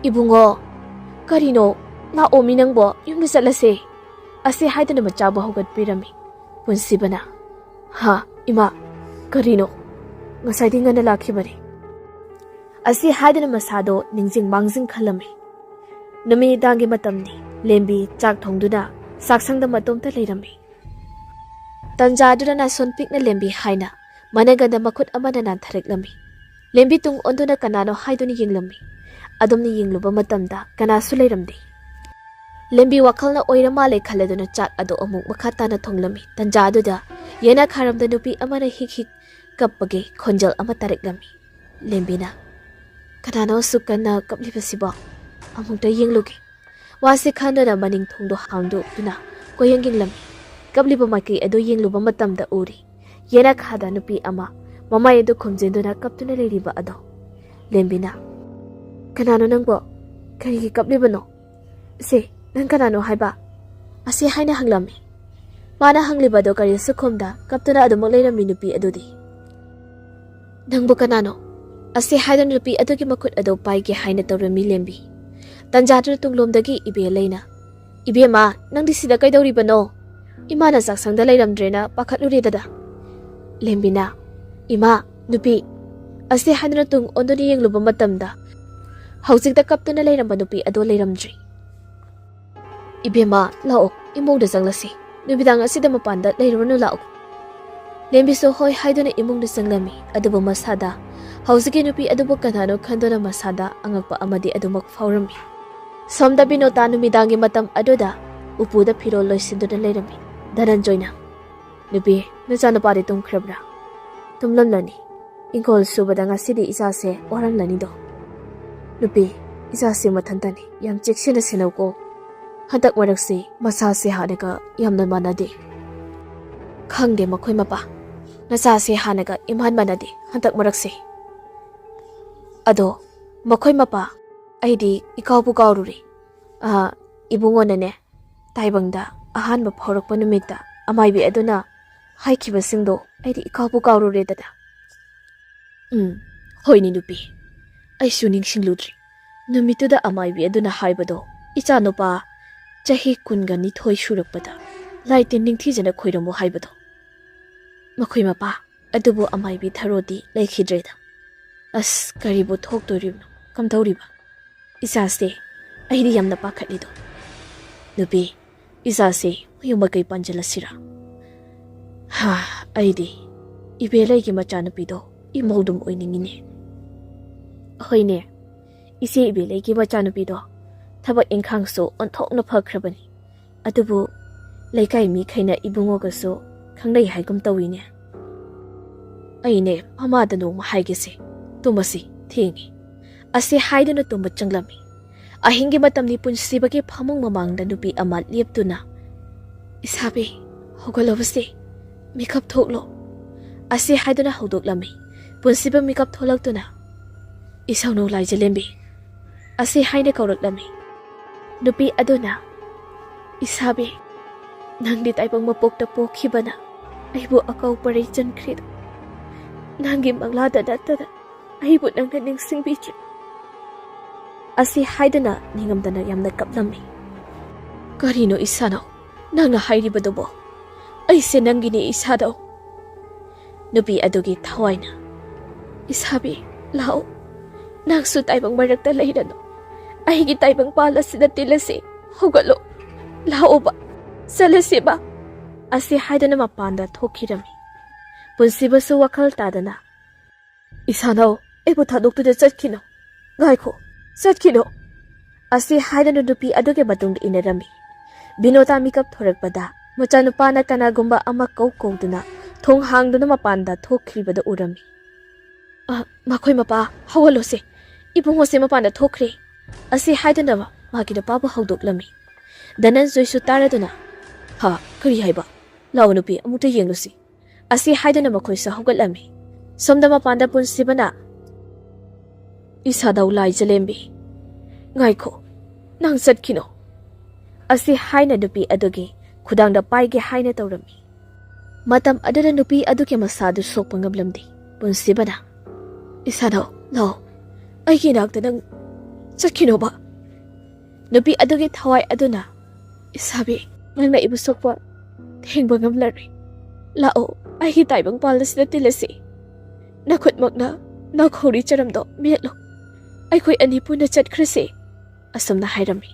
"ꯏꯕꯨꯡꯉꯣ, ꯀꯔꯤꯅꯣ? ꯂꯥꯛꯑꯣꯃꯤ ꯅꯪꯕꯣ, ꯌꯨꯝꯗ ꯆꯠꯂꯁꯦ," ꯑꯁꯤ ꯍꯥꯏꯗꯨꯅ ꯃꯆꯥꯕꯨ ꯍꯧꯒꯠꯄꯤꯔꯝꯃꯤ꯫ ꯄꯨꯟꯁꯤꯕꯅ, "ꯍꯥ, ꯏꯃꯥ, ꯀꯔꯤꯅꯣ? ꯉꯁꯥꯏꯗꯤ ꯉꯟꯅ ꯂꯥꯛꯈꯤꯕꯅꯤ," ꯑꯁꯤ ꯍꯥꯏꯗꯨꯅ ꯃꯁꯥꯗꯣ ꯅꯤꯡꯁꯤꯡ ꯃꯥꯡꯖꯤꯡ ꯈꯜꯂꯝꯃꯤ꯫ ꯅꯨꯃꯤꯗꯥꯡꯒꯤ ꯃꯇꯝꯅꯤ꯫ ꯂꯦꯝꯕꯤ ꯆꯥꯛ ꯊꯣꯡꯗꯨꯅ ꯆꯥꯛꯁꯪꯗ ꯃꯇꯣꯝꯇ ꯂꯩꯔꯝꯃꯤ꯫ ꯇꯟꯖꯥꯗꯨꯗ ꯅꯥꯁꯣꯟ ꯄꯤꯛꯅ ꯂꯦꯝꯕꯤ ꯍꯥꯏꯅ ꯃꯅꯒꯟꯗ ꯃꯈꯨꯠ ꯑꯃꯅ ꯅꯥꯟꯊꯔꯛꯂꯝꯃꯤ꯫ ꯂꯦꯝꯕꯤ ꯇꯨꯡ ꯑꯣꯟꯗꯨꯅ ꯀꯅꯥꯅꯣ ꯍꯥꯏꯗꯨꯅ ꯌꯦꯡꯂꯝꯃꯤ꯫ ꯑꯗꯨꯝꯅ ꯌꯦꯡꯂꯨꯕ ꯃꯇꯝꯗ ꯀꯅꯥꯁꯨ ꯂꯩꯔꯝꯗꯦ꯫ ꯂꯦꯝꯕꯤ ꯋꯥꯈꯜꯅ ꯑꯣꯏꯔ ꯃꯥꯜꯂꯦ ꯈꯜꯂꯗꯨꯅ ꯆꯥꯛ ꯑꯗꯨ ꯑꯃꯨꯛ ꯃꯈꯥ ꯇꯥꯅ ꯊꯣꯡꯂꯝꯃꯤ꯫ ꯇꯟꯖꯥ ꯑꯗꯨꯗ ꯌꯦꯅꯥꯈꯥꯔꯝꯗ ꯅꯨꯄꯤ ꯑꯃꯅ ꯍꯤꯛ ꯍꯤꯛ ꯀꯞꯄꯒꯤ ꯈꯣꯟꯖꯦꯜ ꯑꯃ ꯇꯥꯔꯛꯂꯝꯃꯤ꯫ ꯂꯦꯝꯕꯤꯅ, "ꯀꯅꯥꯅꯣ ꯑꯁꯨꯛ ꯀꯟꯅ ꯀꯞꯂꯤꯕꯁꯤꯕꯣ? ꯑꯃꯨꯛꯇ ꯌꯦꯡꯂꯨꯒꯦ꯫" ꯋꯥꯁꯤ ꯈꯟꯗꯨꯅ ꯃꯅꯤꯡ ꯊꯣꯡꯗꯣ ꯍꯥꯡꯗꯣꯛꯇꯨꯅ ꯀꯣꯏꯌꯦꯡ ꯌꯦꯡꯂꯝꯃꯤ꯫ ꯀꯞꯂꯤꯕ ꯃꯥꯏꯀꯩ ꯑꯗꯨ ꯌꯦꯡꯂꯨꯕ ꯃꯇꯝꯗ ꯎꯔꯤ, ꯌꯦꯅꯈꯥꯗ ꯅꯨꯄꯤ ꯑꯃ ꯃꯃꯥꯏ ꯑꯗꯨ ꯈꯨꯝꯖꯤꯟꯗꯨꯅ ꯀꯞꯇꯨꯅ ꯂꯩꯔꯤꯕ ꯑꯗꯣ꯫ ꯂꯦꯝꯕꯤꯅ, "ꯀꯅꯥꯅꯣ ꯅꯪꯕꯣ? ꯀꯔꯤꯒꯤ ꯀꯞꯂꯤꯕꯅꯣ? ꯁꯦ, ꯅꯪ ꯀꯅꯥꯅꯣ ꯍꯥꯏꯕ?" ꯑꯁꯤ ꯍꯥꯏꯅ ꯍꯪꯂꯝꯃꯤ꯫ ꯃꯥꯅ ꯍꯪꯂꯤꯕ ꯑꯗꯣ ꯀꯔꯤꯁꯨ ꯈꯨꯝꯗ ꯀꯞꯇꯨꯅ ꯑꯗꯨꯃꯛ ꯂꯩꯔꯝꯃꯤ ꯅꯨꯄꯤ ꯑꯗꯨꯗꯤ꯫ "ꯅꯪꯕꯨ ꯀꯅꯥꯅꯣ?" ꯑꯁꯤ ꯍꯥꯏꯗꯨꯅ ꯅꯨꯄꯤ ꯑꯗꯨꯒꯤ ꯃꯈꯨꯠ ꯑꯗꯨ ꯄꯥꯏꯒꯦ ꯍꯥꯏꯅ ꯇꯧꯔꯝꯃꯤ ꯂꯦꯝꯕꯤ꯫ ꯇꯟꯖꯥꯗꯨꯗ ꯇꯨꯡꯂꯣꯝꯗꯒꯤ ꯏꯕꯦ ꯂꯩꯅ, "ꯏꯕꯦꯝꯃ, ꯅꯪꯗꯤ ꯁꯤꯗ ꯀꯩꯗꯧꯔꯤꯕꯅꯣ? ꯏꯃꯥꯅ ꯆꯥꯛꯁꯪꯗ ꯂꯩꯔꯝꯗ꯭ꯔꯦꯅ ꯄꯥꯈꯠꯂꯨꯔꯦꯗꯅ꯫" ꯂꯦꯝꯕꯤꯅ, "ꯏꯃꯥ, ꯅꯨꯄꯤ," ꯑꯁꯤ ꯍꯥꯏꯗꯨꯅ ꯇꯨꯡ ꯑꯣꯟꯗꯨꯅ ꯌꯦꯡꯂꯨꯕ ꯃꯇꯝꯗ ꯍꯧꯖꯤꯛꯇ ꯀꯞꯇꯨꯅ ꯂꯩꯔꯝꯕ ꯅꯨꯄꯤ ꯑꯗꯨ ꯂꯩꯔꯝꯗ꯭ꯔꯦ꯫ "ꯏꯕꯦꯝꯃ, ꯂꯥꯛꯑꯣ, ꯏꯃꯨꯡꯗ ꯆꯪꯂꯁꯤ꯫ ꯅꯨꯃꯤꯗꯥꯡ ꯑꯁꯤꯗ ꯃꯄꯥꯟꯗ ꯂꯩꯔꯨꯔꯅꯨ, ꯂꯥꯛꯑꯣ꯫" ꯂꯦꯝꯕꯤꯁꯨ ꯍꯣꯏ ꯍꯥꯏꯗꯨꯅ ꯏꯃꯨꯡꯗ ꯆꯪꯂꯝꯃꯤ꯫ ꯑꯗꯨꯕꯨ ꯃꯁꯥꯗ ꯍꯧꯖꯤꯛꯀꯤ ꯅꯨꯄꯤ ꯑꯗꯨꯕꯨ ꯀꯅꯥꯅꯣ ꯈꯟꯗꯨꯅ ꯃꯁꯥꯗ ꯑꯉꯛꯄ ꯑꯃꯗꯤ ꯑꯗꯨꯃꯛ ꯐꯥꯎꯔꯝꯃꯤ꯫ ꯁꯣꯝꯗ ꯕꯤꯅꯣꯇꯥ ꯅꯨꯃꯤꯗꯥꯡꯒꯤ ꯃꯇꯝ ꯑꯗꯨꯗ ꯎꯄꯨꯗ ꯐꯤꯔꯣꯜ ꯂꯣꯏꯁꯤꯟꯗꯨꯅ ꯂꯩꯔꯝꯃꯤ꯫ ꯙꯅꯟꯖꯣꯏꯅ, "ꯅꯨꯄꯤ, ꯅꯆꯥꯅꯨꯄꯥꯗꯤ ꯇꯨꯝꯈ꯭ꯔꯕ꯭ꯔꯥ?" "ꯇꯨꯝꯂꯝꯂꯅꯤ꯫ ꯏꯪꯈꯣꯜ ꯁꯨꯕꯗ ꯉꯁꯤꯗꯤ ꯏꯆꯥꯁꯦ ꯋꯥꯔꯝꯂꯅꯤꯗꯣ꯫ ꯅꯨꯄꯤ, ꯏꯆꯥꯁꯦ ꯃꯊꯟꯇꯅꯤ, ꯌꯥꯝ ꯆꯦꯛꯁꯤꯟꯅ ꯁꯦꯟꯅꯧꯀꯣ꯫ ꯍꯟꯗꯛ ꯃꯔꯛꯁꯤ ꯃꯁꯥꯁꯦ ꯍꯥꯟꯅꯒ ꯌꯥꯝꯅ ꯃꯥꯟꯅꯗꯦ꯫ ꯈꯪꯗꯦ ꯃꯈꯣꯏ ꯃꯄꯥ, ꯃꯆꯥꯁꯦ ꯍꯥꯟꯅꯒ ꯏꯃꯥꯟ ꯃꯥꯟꯅꯗꯦ ꯍꯟꯗꯛ ꯃꯔꯛꯁꯦ꯫ ꯑꯗꯣ ꯃꯈꯣꯏ ꯃꯄꯥ, ꯑꯩꯗꯤ ꯏꯀꯥꯎꯕꯨ ꯀꯥꯎꯔꯨꯔꯦ꯫ ꯑ, ꯏꯕꯨꯡꯉꯣꯅꯅꯦ, ꯇꯥꯏꯕꯪꯗ ꯑꯍꯥꯟꯕ ꯐꯥꯎꯔꯛꯄ ꯅꯨꯃꯤꯠꯇ ꯑꯃꯥꯏꯕꯤ ꯑꯗꯨꯅ ꯍꯥꯏꯈꯤꯕꯁꯤꯡꯗꯣ ꯑꯩꯗꯤ ꯏꯀꯥꯎꯕꯨ ꯀꯥꯎꯔꯨꯔꯦꯗꯅ꯫" "ꯎꯝ, ꯍꯣꯏꯅꯦ ꯅꯨꯄꯤ, ꯑꯩꯁꯨ ꯅꯤꯡꯁꯤꯡꯂꯨꯗ꯭ꯔꯤ꯫ ꯅꯨꯃꯤꯠꯇꯨꯗ ꯑꯃꯥꯏꯕꯤ ꯑꯗꯨꯅ ꯍꯥꯏꯕꯗꯣ, ꯏꯆꯥꯅꯨꯄꯥ ꯆꯍꯤ ꯀꯨꯟꯒ ꯅꯤꯊꯣꯏ ꯁꯨꯔꯛꯄꯗ ꯂꯥꯏ ꯇꯤꯟ ꯅꯤꯡꯊꯤꯖꯅ ꯈꯣꯏꯔꯝꯃꯨ ꯍꯥꯏꯕꯗꯣ꯫ ꯃꯈꯣꯏ ꯃꯄꯥ, ꯑꯗꯨꯕꯨ ꯑꯃꯥꯏꯕꯤ ꯊꯔꯣꯗꯤ ꯂꯩꯈꯤꯗ꯭ꯔꯦꯗ꯫ ꯑꯁ, ꯀꯔꯤꯕꯨ ꯊꯣꯛꯇꯣꯔꯤꯕꯅꯣ, ꯀꯝꯗꯧꯔꯤꯕ? ꯏꯆꯥꯁꯦ, ꯑꯩꯗꯤ ꯌꯥꯝꯅ ꯄꯥꯈꯠꯂꯤꯗꯣ꯫ ꯅꯨꯄꯤ, ꯏꯆꯥꯁꯦ ꯃꯌꯨꯝ ꯃꯀꯩ ꯄꯥꯟꯁꯤꯜꯂꯁꯤꯔꯥ? ꯍꯥ, ꯑꯩꯗꯤ ꯏꯕꯦꯂꯩꯒꯤ ꯃꯆꯥꯅꯨꯄꯤꯗꯣ ꯏꯃꯧꯗꯨꯝ ꯑꯣꯏꯅꯤꯡꯉꯤꯅꯦ꯫" "ꯍꯣꯏꯅꯦ, ꯏꯆꯦ ꯏꯕꯦꯂꯩꯒꯤ ꯃꯆꯥꯅꯨꯄꯤꯗꯣ ꯊꯕꯛ ꯏꯪꯈꯥꯡꯁꯨ ꯑꯣꯟꯊꯣꯛꯅ ꯐꯈ꯭ꯔꯕꯅꯤ꯫ ꯑꯗꯨꯕꯨ ꯂꯩꯀꯥꯏ ꯃꯤꯈꯩꯅ ꯏꯕꯨꯡꯉꯣꯒꯁꯨ ꯈꯪꯅꯩ ꯍꯥꯏꯒꯨꯝ ꯇꯧꯏꯅꯦ꯫" "ꯑꯩꯅꯦ ꯃꯃꯥꯗ ꯅꯣꯡꯃ ꯍꯥꯏꯒꯦꯁꯦ, ꯇꯨꯝꯃꯁꯤ, ꯊꯦꯡꯉꯤ꯫" ꯑꯁꯤ ꯍꯥꯏꯗꯨꯅ ꯇꯨꯝꯕ ꯆꯪꯂꯝꯃꯤ꯫ ꯑꯍꯤꯡꯒꯤ ꯃꯇꯝꯅꯤ꯫ ꯄꯨꯟꯁꯤꯕꯒꯤ ꯐꯃꯨꯡ ꯃꯃꯥꯡꯗ ꯅꯨꯄꯤ ꯑꯃ ꯂꯦꯞꯇꯨꯅ, "ꯏꯁꯥꯕꯤ, ꯍꯧꯒꯠꯂꯣꯕꯁꯦ, ꯃꯤꯀꯞ ꯊꯣꯛꯂꯣ꯫" ꯑꯁꯤ ꯍꯥꯏꯗꯨꯅ ꯍꯧꯗꯣꯛꯂꯝꯃꯤ꯫ ꯄꯨꯟꯁꯤꯕ ꯃꯤꯀꯞ ꯊꯣꯛꯂꯛꯇꯨꯅ, "ꯏꯁꯧꯅꯧ ꯂꯥꯏꯖꯂꯦꯝꯕꯤ꯫" ꯑꯁꯤ ꯍꯥꯏꯅ ꯀꯧꯔꯛꯂꯝꯃꯤ꯫ ꯅꯨꯄꯤ ꯑꯗꯨꯅ, "ꯏꯁꯥꯕꯤ, ꯅꯪꯗꯤ ꯇꯥꯏꯕꯪ ꯃꯄꯣꯛꯇ ꯄꯣꯛꯈꯤꯕꯅ ꯑꯩꯕꯨ ꯑꯀꯧ ꯄꯔꯩ ꯆꯟꯈ꯭ꯔꯦꯗꯣ꯫ ꯅꯪꯒꯤ ꯃꯪꯂꯥꯗ ꯅꯠꯇꯅ ꯑꯩꯕꯨ ꯅꯪꯅ ꯅꯤꯡꯁꯤꯡꯕꯤꯗ꯭ꯔꯦ꯫" ꯑꯁꯤ ꯍꯥꯏꯗꯨꯅ ꯅꯤꯡꯉꯝꯗꯅ ꯌꯥꯝꯅ ꯀꯞꯂꯝꯃꯤ꯫ "ꯀꯔꯤꯅꯣ ꯏꯁꯥꯅꯧ ꯅꯪꯅ ꯍꯥꯏꯔꯤꯕꯗꯨꯕꯣ? ꯑꯩꯁꯦ ꯅꯪꯒꯤꯅꯦ ꯏꯁꯥꯅꯧ꯫" ꯅꯨꯄꯤ ꯑꯗꯨꯒꯤ ꯊꯋꯥꯏꯅ, "ꯏꯁꯥꯕꯤ, ꯂꯥꯛꯑꯣ꯫ ꯅꯪꯁꯨ ꯇꯥꯏꯕꯪ ꯃꯔꯛꯇ ꯂꯩꯔꯅꯨ꯫ ꯑꯩꯒꯤ ꯇꯥꯏꯕꯪ ꯄꯥꯜ ꯑꯁꯤꯗ ꯇꯤꯜꯂꯁꯤ꯫ ꯍꯧꯒꯠꯂꯣ꯫ ꯂꯥꯛꯑꯣꯕ꯫ ꯆꯠꯂꯁꯤꯕ꯫" ꯑꯁꯤ ꯍꯥꯏꯗꯨꯅ ꯃꯄꯥꯟꯗ ꯊꯣꯛꯈꯤꯔꯝꯃꯤ꯫ ꯄꯨꯟꯁꯤꯕꯁꯨ ꯋꯥꯈꯜ ꯇꯥꯗꯅ, "ꯏꯁꯥꯅꯧ, ꯑꯩꯕꯨ ꯊꯥꯗꯣꯛꯇꯨꯅ ꯆꯠꯈꯤꯅꯨ꯫ ꯉꯥꯏꯈꯣ, ꯆꯠꯈꯤꯅꯨ꯫" ꯑꯁꯤ ꯍꯥꯏꯗꯨꯅ ꯅꯨꯄꯤ ꯑꯗꯨꯒꯤ ꯃꯇꯨꯡꯗ ꯏꯟꯅꯔꯝꯃꯤ꯫ ꯕꯤꯅꯣꯇꯥ ꯃꯤꯀꯞ ꯊꯣꯔꯛꯄꯗ ꯃꯆꯥꯅꯨꯄꯥꯅ ꯀꯅꯥꯒꯨꯝꯕ ꯑꯃ ꯀꯧ ꯀꯧꯗꯨꯅ ꯊꯣꯡ ꯍꯥꯡꯗꯨꯅ ꯃꯄꯥꯟꯗ ꯊꯣꯛꯈꯤꯕꯗꯨ ꯎꯔꯝꯃꯤ꯫ "ꯑ, ꯃꯈꯣꯏ ꯃꯄꯥ ꯍꯧꯍꯜꯂꯣꯁꯦ, ꯏꯕꯨꯡꯉꯣꯁꯦ ꯃꯄꯥꯟꯗ ꯊꯣꯛꯈ꯭ꯔꯦ" ꯑꯁꯤ ꯍꯥꯏꯗꯨꯅ ꯃꯥꯒꯤ ꯅꯨꯄꯥꯕꯨ ꯍꯧꯗꯣꯛꯂꯝꯃꯤ꯫ ꯙꯅꯟꯖꯣꯏꯁꯨ ꯇꯥꯔꯗꯨꯅ, "ꯍꯥ, ꯀꯔꯤ ꯍꯥꯏꯕ? ꯂꯥꯛꯑꯣ ꯅꯨꯄꯤ, ꯑꯃꯨꯛꯇ ꯌꯦꯡꯂꯨꯁꯤ" ꯑꯁꯤ ꯍꯥꯏꯗꯨꯅ ꯃꯈꯣꯏꯁꯨ ꯍꯧꯒꯠꯂꯝꯃꯤ꯫ ꯁꯣꯝꯗ ꯃꯄꯥꯟꯗ ꯄꯨꯟꯁꯤꯕꯅ, "ꯏꯁꯥꯗꯧ ꯂꯥꯏ ꯖꯂꯦꯝꯕꯤ, ꯉꯥꯏꯈꯣ, ꯅꯪ ꯆꯠꯈꯤꯅꯣ" ꯑꯁꯤ ꯍꯥꯏꯅ ꯅꯨꯄꯤ ꯑꯗꯨꯒꯤ ꯈꯨꯗꯥꯡꯗ ꯄꯥꯏꯒꯦ ꯍꯥꯏꯅ ꯇꯧꯔꯝꯃꯤ꯫ ꯃꯇꯝ ꯑꯗꯨꯗ ꯅꯨꯄꯤ ꯑꯗꯨꯒꯤ ꯃꯁꯥꯗꯨ ꯁꯣꯛꯄ ꯉꯝꯂꯝꯗꯦ꯫ ꯄꯨꯟꯁꯤꯕꯅ, "ꯏꯁꯥꯗꯧ, ꯂꯥꯛꯑꯣ, ꯑꯩꯒꯤ ꯏꯅꯥꯛꯇ ꯅꯪ ꯆꯠꯈꯤꯅꯣꯕ" ꯅꯨꯄꯤ ꯑꯗꯨꯒꯤ ꯊꯋꯥꯏ ꯑꯗꯨꯅ, "ꯏꯁꯥꯕꯤ, ꯅꯪꯅ ꯑꯩꯕꯨ ꯁꯣꯛꯄ ꯊꯦꯡꯕ ꯉꯝꯂꯔꯣꯏ꯫ ꯂꯥꯛꯑꯣ, ꯑꯩꯒꯤ ꯇꯥꯏꯕꯪ ꯄꯥꯜ ꯑꯁꯤꯗ ꯇꯤꯜꯂꯁꯤ꯫ ꯅꯈꯨꯠꯃꯛꯅ ꯅꯥꯈꯧꯔꯤ ꯆꯔꯝꯗꯣ ꯃꯦꯠꯂꯨ꯫ ꯑꯩꯈꯣꯏ ꯑꯅꯤ ꯄꯨꯟꯅ ꯆꯠꯈ꯭ꯔꯁꯤ" ꯑꯁꯨꯝꯅ ꯍꯥꯏꯔꯝꯃꯤ꯫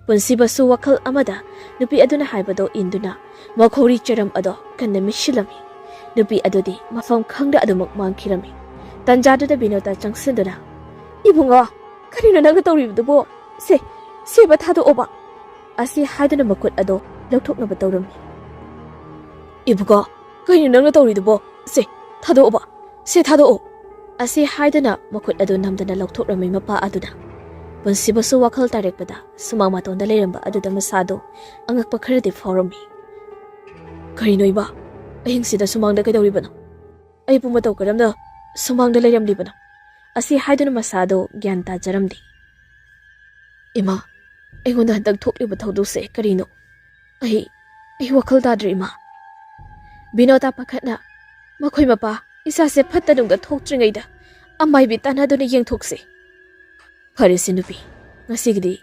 ꯄꯨꯟꯁꯤꯕꯁꯨ ꯋꯥꯈꯜ ꯑꯃꯗ ꯅꯨꯄꯤ ꯑꯗꯨꯅ ꯍꯥꯏꯕꯗꯣ ꯏꯟꯗꯨꯅ ꯃꯈꯧꯔꯤ ꯆꯔꯝ ꯑꯗꯣ ꯀꯟꯅ ꯃꯤꯠꯁꯤꯜꯂꯝꯃꯤ꯫ ꯅꯨꯄꯤ ꯑꯗꯨꯗꯤ ꯃꯐꯝ ꯈꯪꯗ ꯑꯗꯨꯃꯛ ꯃꯥꯡꯈꯤꯔꯝꯃꯤ꯫ ꯇꯟꯖꯥꯗꯨꯗ ꯕꯤꯅꯣꯇ ꯆꯪꯁꯤꯟꯗꯨꯅ, "ꯏꯕꯨꯡꯉꯣ, ꯀꯔꯤꯅꯣ ꯅꯪꯅ ꯇꯧꯔꯤꯕꯗꯨꯕꯣ? ꯁꯦ, ꯁꯦꯕ ꯊꯥꯗꯣꯛꯑꯣꯕ" ꯑꯁꯤ ꯍꯥꯏꯗꯨꯅ ꯃꯈꯨꯠ ꯑꯗꯣ ꯂꯧꯊꯣꯛꯅꯕ ꯇꯧꯔꯝꯃꯤ꯫ "ꯏꯕꯨꯡꯉꯣ, ꯀꯔꯤꯅꯣ ꯅꯪꯅ ꯇꯧꯔꯤꯗꯨꯕꯣ? ꯁꯦ, ꯊꯥꯗꯣꯛꯑꯣꯕ, ꯁꯦ, ꯊꯥꯗꯣꯛꯑꯣ" ꯑꯁꯤ ꯍꯥꯏꯗꯨꯅ ꯃꯈꯨꯠ ꯑꯗꯨ ꯅꯝꯗꯅ ꯂꯧꯊꯣꯛꯂꯝꯃꯤ ꯃꯄꯥ ꯑꯗꯨꯅ꯫ ꯄꯨꯟꯁꯤꯕꯁꯨ ꯋꯥꯈꯜ ꯇꯥꯔꯛꯄꯗ ꯁꯨꯃꯥꯡ ꯃꯇꯣꯟꯗ ꯂꯩꯔꯝꯕ ꯑꯗꯨꯗ ꯃꯁꯥꯗꯣ ꯑꯉꯛꯄ ꯈꯔꯗꯤ ꯐꯥꯎꯔꯝꯃꯤ꯫ "ꯀꯔꯤꯅꯣ ꯏꯃꯥ? ꯑꯍꯤꯡꯁꯤꯗ ꯁꯨꯃꯥꯡꯗ ꯀꯩꯗꯧꯔꯤꯕꯅꯣ? ꯑꯩꯕꯨ ꯃꯇꯧ ꯀꯔꯝꯅ ꯁꯨꯃꯥꯡꯗ ꯂꯩꯔꯝꯂꯤꯕꯅꯣ?" ꯑꯁꯤ ꯍꯥꯏꯗꯨꯅ ꯃꯁꯥꯗꯣ ꯒ꯭ꯌꯥꯟ ꯇꯥꯖꯔꯝꯗꯦ꯫ "ꯏꯃꯥ, ꯑꯩꯉꯣꯟꯗ ꯍꯟꯗꯛ ꯊꯣꯛꯂꯤꯕ ꯊꯧꯗꯣꯛꯁꯦ ꯀꯔꯤꯅꯣ? ꯑꯩ, ꯑꯩ ꯋꯥꯈꯜ ꯇꯥꯗ꯭ꯔꯦ ꯏꯃꯥ"꯫ ꯕꯤꯅꯣꯇꯥ ꯄꯥꯈꯠꯅ, "ꯃꯈꯣꯏ ꯃꯄꯥ, ꯏꯆꯥꯁꯦ ꯐꯠꯇ ꯅꯨꯡꯗ ꯊꯣꯛꯇ꯭ꯔꯤꯉꯩꯗ ꯑꯃꯥꯏꯕꯤ ꯇꯥꯟꯅꯗꯨꯅ ꯌꯦꯡꯊꯣꯛꯁꯤ"꯫ "ꯐꯔꯦꯁꯦ ꯅꯨꯄꯤ, ꯉꯁꯤꯒꯤꯗꯤ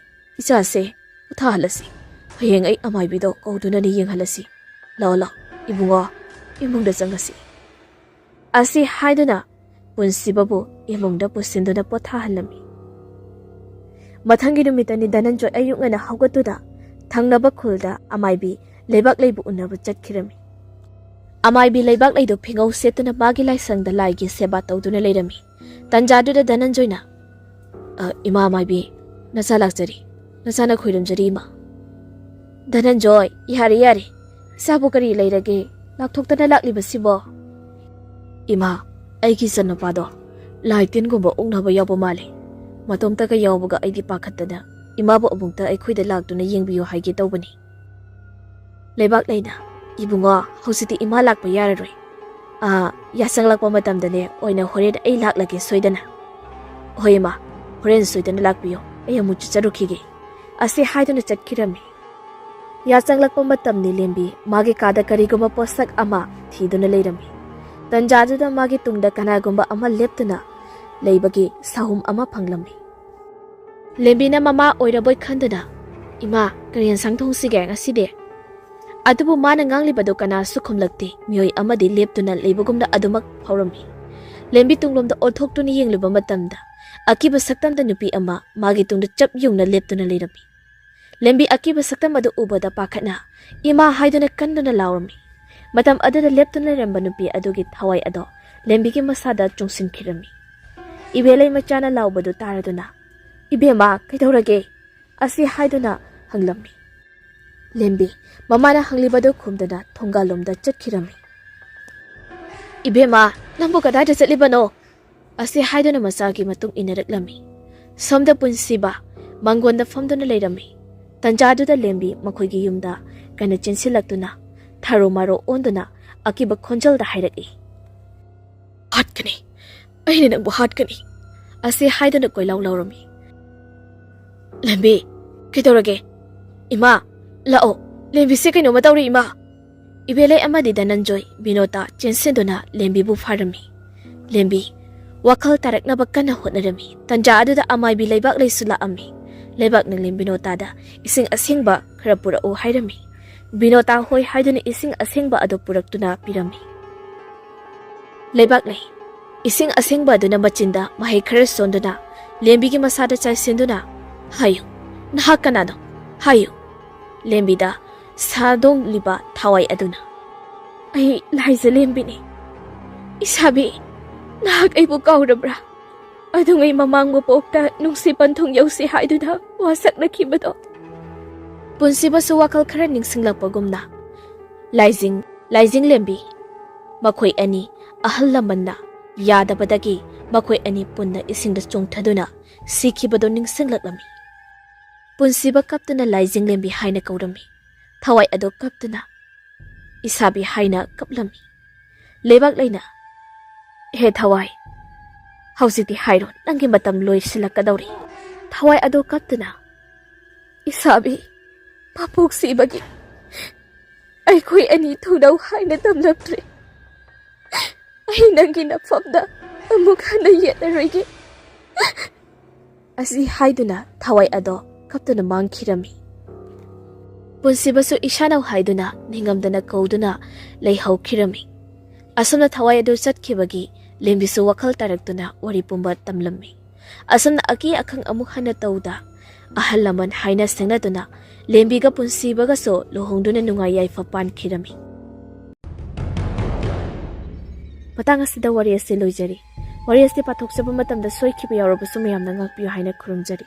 ꯏꯆꯥꯁꯦ ꯄꯣꯊꯥꯍꯜꯂꯁꯤ꯫ ꯍꯌꯦꯡ ꯑꯩ ꯑꯃꯥꯏꯕꯤꯗꯣ ꯀꯧꯗꯨꯅꯅꯦ ꯌꯦꯡꯍꯜꯂꯁꯤ꯫ ꯂꯥꯛꯑꯣ, ꯂꯥꯛꯑꯣ, ꯏꯕꯨꯡꯉꯣ, ꯏꯃꯨꯡꯗ ꯆꯪꯉꯁꯤ" ꯑꯁꯤ ꯍꯥꯏꯗꯨꯅ ꯄꯨꯟꯁꯤꯕꯕꯨ ꯏꯃꯨꯡꯗ ꯄꯨꯁꯤꯟꯗꯨꯅ ꯄꯣꯊꯥꯍꯜꯂꯝꯃꯤ꯫ ꯃꯊꯪꯒꯤ ꯅꯨꯃꯤꯠꯇꯅꯤ ꯙꯅꯟꯖꯣꯏ ꯑꯌꯨꯛ ꯉꯟꯅ ꯍꯧꯒꯠꯇꯨꯅ ꯊꯪꯅꯕ ꯈꯨꯜꯗ ꯑꯃꯥꯏꯕꯤ ꯂꯩꯕꯥꯛ ꯂꯩꯕꯨ ꯎꯅꯕ ꯆꯠꯈꯤꯔꯝꯃꯤ꯫ ꯑꯃꯥꯏꯕꯤ ꯂꯩꯕꯥꯛ ꯂꯩꯗꯨ ꯐꯤꯉꯧ ꯁꯦꯠꯇꯨꯅ ꯃꯥꯒꯤ ꯂꯥꯏꯁꯪꯗ ꯂꯥꯏꯒꯤ ꯁꯦꯕꯥ ꯇꯧꯗꯨꯅ ꯂꯩꯔꯝꯃꯤ꯫ ꯇꯟꯖꯥꯗꯨꯗ ꯙꯅꯟꯖꯣꯏꯅ, "ꯑ, ꯏꯃꯥ ꯑꯃꯥꯏꯕꯤ, ꯅꯆꯥ ꯂꯥꯛꯆꯔꯤ, ꯅꯆꯥꯅ ꯈꯣꯏꯔꯝꯖꯔꯤ ꯏꯃꯥ"꯫ ꯙꯅꯟꯖꯣꯏ, ꯌꯥꯔꯦ, ꯌꯥꯔꯦ꯫ ꯏꯆꯥꯕꯨ ꯀꯔꯤ ꯂꯩꯔꯒꯦ? ꯂꯥꯛꯊꯣꯛꯇꯅ ꯂꯥꯛꯂꯤꯕꯁꯤꯕꯣ? ꯏꯃꯥ, ꯑꯩꯒꯤ ꯏꯆꯟꯅꯨꯄꯥꯗꯣ ꯂꯥꯏ ꯇꯤꯟꯒꯨꯝꯕ ꯑꯣꯛꯅꯕ ꯌꯥꯎꯕ ꯃꯥꯜꯂꯦ꯫ ꯃꯇꯣꯝꯇꯒ ꯌꯥꯎꯕꯒ ꯑꯩꯗꯤ ꯄꯥꯈꯠꯇꯅ ꯏꯃꯥꯕꯨ ꯑꯃꯨꯛꯇ ꯑꯩꯈꯣꯏꯗ ꯂꯥꯛꯇꯨꯅ ꯌꯦꯡꯕꯤꯌꯨ ꯍꯥꯏꯒꯦ ꯇꯧꯕꯅꯤ꯫ ꯂꯩꯕꯥꯛ ꯂꯩꯅ, ꯏꯕꯨꯡꯉꯣ, ꯍꯧꯖꯤꯛꯇꯤ ꯏꯃꯥ ꯂꯥꯛꯄ ꯌꯥꯔꯔꯣꯏ꯫ ꯑꯥ, ꯌꯥꯆꯪꯂꯛꯄ ꯃꯇꯝꯗꯅꯦ ꯑꯣꯏꯅ ꯍꯣꯔꯦꯟ ꯑꯩ ꯂꯥꯛꯂꯒꯦ ꯁꯣꯏꯗꯅ꯫ ꯍꯣꯏ ꯏꯃꯥ, ꯍꯣꯔꯦꯟ ꯁꯣꯏꯗꯅ ꯂꯥꯛꯄꯤꯌꯣ, ꯑꯩ ꯑꯃꯨꯛ ꯆꯠꯆꯔꯨꯈꯤꯒꯦ꯫ ꯑꯁꯤ ꯍꯥꯏꯗꯨꯅ ꯆꯠꯈꯤꯔꯝꯃꯤ꯫ ꯌꯥꯆꯪꯂꯛꯄ ꯃꯇꯝꯅꯤ ꯂꯦꯝꯕꯤ ꯃꯥꯒꯤ ꯀꯥꯗ ꯀꯔꯤꯒꯨꯝꯕ ꯄꯣꯠꯁꯛ ꯑꯃ ꯊꯤꯗꯨꯅ ꯂꯩꯔꯝꯃꯤ꯫ ꯇꯟꯖꯥꯗꯨꯗ ꯃꯥꯒꯤ ꯇꯨꯡꯗ ꯀꯅꯥꯒꯨꯝꯕ ꯑꯃ ꯂꯦꯞꯇꯨꯅ ꯂꯩꯕꯒꯤ ꯁꯍꯨꯝ ꯑꯃ ꯐꯪꯂꯝꯃꯤ꯫ ꯂꯦꯝꯕꯤꯅ ꯃꯃꯥ ꯑꯣꯏꯔꯕꯣꯏ ꯈꯟꯗꯨꯅ, "ꯏꯃꯥ, ꯀꯔꯤ ꯌꯦꯟꯁꯥꯡ ꯊꯣꯡꯁꯤꯒꯦ ꯉꯁꯤꯗꯤ?" ꯑꯗꯨꯕꯨ ꯃꯥꯅ ꯉꯥꯡꯂꯤꯕꯗꯨ ꯀꯅꯥꯁꯨ ꯈꯨꯝꯂꯛꯇꯦ꯫ ꯃꯤꯑꯣꯏ ꯑꯃꯗꯤ ꯂꯦꯞꯇꯨꯅ ꯂꯩꯕꯒꯨꯝꯅ ꯑꯗꯨꯃꯛ ꯐꯥꯎꯔꯝꯃꯤ꯫ ꯂꯦꯝꯕꯤ ꯇꯨꯡꯂꯣꯝꯗ ꯑꯣꯟꯊꯣꯛꯇꯨꯅ ꯌꯦꯡꯂꯨꯕ ꯃꯇꯝꯗ, ꯑꯀꯤꯕ ꯁꯛꯇꯝꯗ ꯅꯨꯄꯤ ꯑꯃ ꯃꯥꯒꯤ ꯇꯨꯡꯗ ꯆꯞ ꯌꯨꯡꯅ ꯂꯦꯞꯇꯨꯅ ꯂꯩꯔꯝꯃꯤ꯫ ꯂꯦꯝꯕꯤ ꯑꯀꯤꯕ ꯁꯛꯇꯝ ꯑꯗꯨ ꯎꯕꯗ ꯄꯥꯈꯠꯅ "ꯏꯃꯥ" ꯍꯥꯏꯗꯨꯅ ꯀꯟꯗꯨꯅ ꯂꯥꯎꯔꯝꯃꯤ꯫ ꯃꯇꯝ ꯑꯗꯨꯗ ꯂꯦꯞꯇꯨꯅ ꯂꯩꯔꯝꯕ ꯅꯨꯄꯤ ꯑꯗꯨꯒꯤ ꯊꯋꯥꯏ ꯑꯗꯣ ꯂꯦꯝꯕꯤꯒꯤ ꯃꯁꯥꯗ ꯆꯨꯡꯁꯤꯟꯈꯤꯔꯝꯃꯤ꯫ ꯏꯕꯦꯂꯩ ꯃꯆꯥꯅ ꯂꯥꯎꯕꯗꯨ ꯇꯥꯔꯗꯨꯅ, "ꯏꯕꯦꯝꯃ, ꯀꯩꯗꯧꯔꯒꯦ?" ꯑꯁꯤ ꯍꯥꯏꯗꯨꯅ ꯍꯪꯂꯝꯃꯤ꯫ ꯂꯦꯝꯕꯤ ꯃꯃꯥꯅ ꯍꯪꯂꯤꯕꯗꯨ ꯈꯨꯝꯗꯨꯅ ꯊꯣꯡꯒꯥꯜꯂꯣꯝꯗ ꯆꯠꯈꯤꯔꯝꯃꯤ꯫ "ꯏꯕꯦꯝꯃ, ꯅꯪꯕꯨ ꯀꯗꯥꯏꯗ ꯆꯠꯂꯤꯕꯅꯣ?" ꯑꯁꯤ ꯍꯥꯏꯗꯨꯅ ꯃꯆꯥꯒꯤ ꯃꯇꯨꯡ ꯏꯟꯅꯔꯛꯂꯝꯃꯤ꯫ ꯁꯣꯝꯗ ꯄꯨꯟꯁꯤꯕ ꯃꯥꯡꯒꯣꯟꯗ ꯐꯝꯗꯨꯅ ꯂꯩꯔꯝꯃꯤ꯫ ꯇꯟꯖꯥꯗꯨꯗ ꯂꯦꯝꯕꯤ ꯃꯈꯣꯏꯒꯤ ꯌꯨꯝꯗ ꯀꯟꯅ ꯆꯦꯟꯁꯤꯜꯂꯛꯇꯨꯅ ꯊꯥꯔꯣ ꯃꯥꯔꯣ ꯑꯣꯟꯗꯨꯅ ꯑꯀꯤꯕ ꯈꯣꯟꯖꯦꯜꯗ ꯍꯥꯏꯔꯛꯏ, "ꯍꯥꯠꯀꯅꯤ, ꯑꯩꯅ ꯅꯪꯕꯨ ꯍꯥꯠꯀꯅꯤ!" ꯑꯁꯤ ꯍꯥꯏꯗꯨꯅ ꯀꯣꯏꯂꯥꯎ ꯂꯥꯎꯔꯝꯃꯤ꯫ "ꯂꯦꯝꯕꯤ, ꯀꯩꯗꯧꯔꯒꯦ? ꯏꯃꯥ, ꯂꯥꯛꯑꯣ, ꯂꯦꯝꯕꯤꯁꯦ ꯀꯩꯅꯣꯝꯃ ꯇꯧꯔꯦ, ꯏꯃꯥ!" ꯏꯕꯦꯂꯩ ꯑꯃꯗꯤ ꯙꯅꯟꯖꯣꯏ, ꯕꯤꯅꯣꯇꯥ ꯆꯦꯟꯁꯤꯟꯗꯨꯅ ꯂꯦꯝꯕꯤꯕꯨ ꯐꯥꯔꯝꯃꯤ꯫ ꯂꯦꯝꯕꯤ ꯋꯥꯈꯜ ꯇꯥꯔꯛꯅꯕ ꯀꯟꯅ ꯍꯣꯠꯅꯔꯝꯃꯤ꯫ ꯇꯟꯖꯥ ꯑꯗꯨꯗ ꯑꯃꯥꯏꯕꯤ ꯂꯩꯕꯥꯛ ꯂꯩꯁꯨ ꯂꯥꯛꯑꯝꯃꯤ꯫ ꯂꯩꯕꯥꯛꯅ ꯂꯦꯝ ꯕꯤꯅꯣꯇꯥꯗ ꯏꯁꯤꯡ ꯑꯁꯦꯡꯕ ꯈꯔ ꯄꯨꯔꯛꯎ ꯍꯥꯏꯔꯝꯃꯤ꯫ ꯕꯤꯅꯣꯇꯥ ꯍꯣꯏ ꯍꯥꯏꯗꯨꯅ ꯏꯁꯤꯡ ꯑꯁꯦꯡꯕ ꯑꯗꯨ ꯄꯨꯔꯛꯇꯨꯅ ꯄꯤꯔꯝꯃꯤ꯫ ꯂꯩꯕꯥꯛ ꯂꯩ ꯏꯁꯤꯡ ꯑꯁꯦꯡꯕ ꯑꯗꯨꯅ ꯃꯆꯤꯟꯗ ꯃꯍꯩ ꯈꯔ ꯁꯣꯟꯗꯨꯅ ꯂꯦꯝꯕꯤꯒꯤ ꯃꯁꯥꯗ ꯆꯥꯏꯁꯤꯟꯗꯨꯅ, "ꯍꯥꯏꯌꯨ, ꯅꯍꯥꯛ ꯀꯅꯥꯅꯣ? ꯍꯥꯏꯌꯨ!" ꯂꯦꯝꯕꯤꯗ ꯁꯥꯗꯣꯡꯂꯤꯕ ꯊꯋꯥꯏ ꯑꯗꯨꯅ, "ꯑꯩ ꯂꯥꯏꯖ ꯂꯦꯝꯕꯤꯅꯤ꯫ ꯏꯁꯥꯕꯤ, ꯅꯍꯥꯛ ꯑꯩꯕꯨ ꯀꯥꯎꯔꯕ꯭ꯔꯥ? ꯑꯗꯨꯉꯩ ꯃꯃꯥꯡ ꯃꯄꯣꯛꯇ ꯅꯨꯡꯁꯤ ꯄꯟꯊꯨꯡ ꯌꯧꯁꯤ ꯍꯥꯏꯗꯨꯅ ꯋꯥꯁꯛꯅꯈꯤꯕꯗꯣ?" ꯄꯨꯟꯁꯤꯕꯁꯨ ꯋꯥꯈꯜ ꯈꯔ ꯅꯤꯡꯁꯤꯡꯂꯛꯄꯒꯨꯝꯅ ꯂꯥꯏꯖꯤꯡ ꯂꯥꯏꯖꯤꯡꯂꯦꯝꯕꯤ ꯃꯈꯣꯏ ꯑꯅꯤ ꯑꯍꯜ ꯂꯃꯟꯅ ꯌꯥꯗꯕꯗꯒꯤ ꯃꯈꯣꯏ ꯑꯅꯤ ꯄꯨꯟꯅ ꯏꯁꯤꯡꯗ ꯆꯣꯡꯊꯗꯨꯅ ꯁꯤꯈꯤꯕꯗꯨ ꯅꯤꯡꯁꯤꯡꯂꯛꯂꯝꯃꯤ꯫ ꯄꯨꯟꯁꯤꯕ ꯀꯞꯇꯨꯅ ꯂꯥꯏꯖꯤꯡꯂꯦꯝꯕꯤ ꯍꯥꯏꯅ ꯀꯧꯔꯝꯃꯤ꯫ ꯊꯋꯥꯏ ꯑꯗꯣ ꯀꯞꯇꯨꯅ ꯏꯁꯥꯕꯤ ꯍꯥꯏꯅ ꯀꯞꯂꯝꯃꯤ꯫ ꯂꯩꯕꯥꯛ ꯂꯩꯅ, "ꯍꯦ ꯊꯋꯥꯏ, ꯍꯧꯖꯤꯛꯇꯤ ꯍꯥꯏꯔꯣ, ꯅꯪꯒꯤ ꯃꯇꯝ ꯂꯣꯏꯁꯤꯜꯂꯛꯀꯗꯧꯔꯦ꯫" ꯊꯋꯥꯏ ꯑꯗꯣ ꯀꯞꯇꯨꯅ, "ꯏꯁꯥꯕꯤ, ꯃꯄꯣꯛ ꯁꯤꯕꯒꯤ ꯑꯩꯈꯣꯏ ꯑꯅꯤ ꯊꯧꯗꯧ ꯍꯥꯏꯅ ꯇꯝꯂꯛꯇ꯭ꯔꯦ꯫ ꯑꯩ ꯅꯪꯒꯤ ꯅꯐꯝꯗ ꯑꯃꯨꯛ ꯍꯟꯅ ꯌꯦꯠꯂꯔꯣꯏꯒꯦ" ꯑꯁꯤ ꯍꯥꯏꯗꯨꯅ ꯊꯋꯥꯏ ꯑꯗꯣ ꯀꯞꯇꯨꯅ ꯃꯥꯡꯈꯤꯔꯝꯃꯤ꯫ ꯄꯨꯟꯁꯤꯕꯁꯨ ꯏꯁꯥꯅꯧ ꯍꯥꯏꯗꯨꯅ ꯅꯤꯡꯉꯝꯗꯅ ꯀꯧꯗꯨꯅ ꯂꯩꯍꯧꯈꯤꯔꯝꯃꯤ꯫ ꯑꯁꯨꯝꯅ ꯊꯋꯥꯏ ꯑꯗꯨ ꯆꯠꯈꯤꯕꯒꯤ ꯂꯦꯝꯕꯤꯁꯨ ꯋꯥꯈꯜ ꯇꯥꯔꯛꯇꯨꯅ ꯋꯥꯔꯤ ꯄꯨꯝꯕ ꯇꯝꯂꯝꯃꯤ꯫ ꯑꯁꯨꯝꯅ ꯑꯀꯤ ꯑꯈꯪ ꯑꯃꯨꯛ ꯍꯟꯅ ꯇꯧꯗ ꯑꯍꯜ ꯂꯃꯟ ꯍꯥꯏꯅ ꯁꯦꯡꯅꯗꯨꯅ ꯂꯦꯝꯕꯤꯒ ꯄꯨꯟꯁꯤꯕꯒꯁꯨ ꯂꯨꯍꯣꯡꯗꯨꯅ ꯅꯨꯡꯉꯥꯏ ꯌꯥꯏꯐ ꯄꯥꯟꯈꯤꯔꯝꯃꯤ꯫ ꯃꯇꯥꯡ ꯑꯁꯤꯗ ꯋꯥꯔꯤ ꯑꯁꯤ ꯂꯣꯏꯖꯔꯤ꯫ ꯋꯥꯔꯤ ꯑꯁꯤ ꯄꯥꯊꯣꯛꯆꯕ ꯃꯇꯝꯗ ꯁꯣꯏꯈꯤꯕ ꯌꯥꯎꯔꯕꯁꯨ ꯃꯌꯥꯝꯅ ꯉꯥꯛꯄꯤꯌꯨ ꯍꯥꯏꯅ ꯈꯨꯔꯨꯝꯖꯔꯤ꯫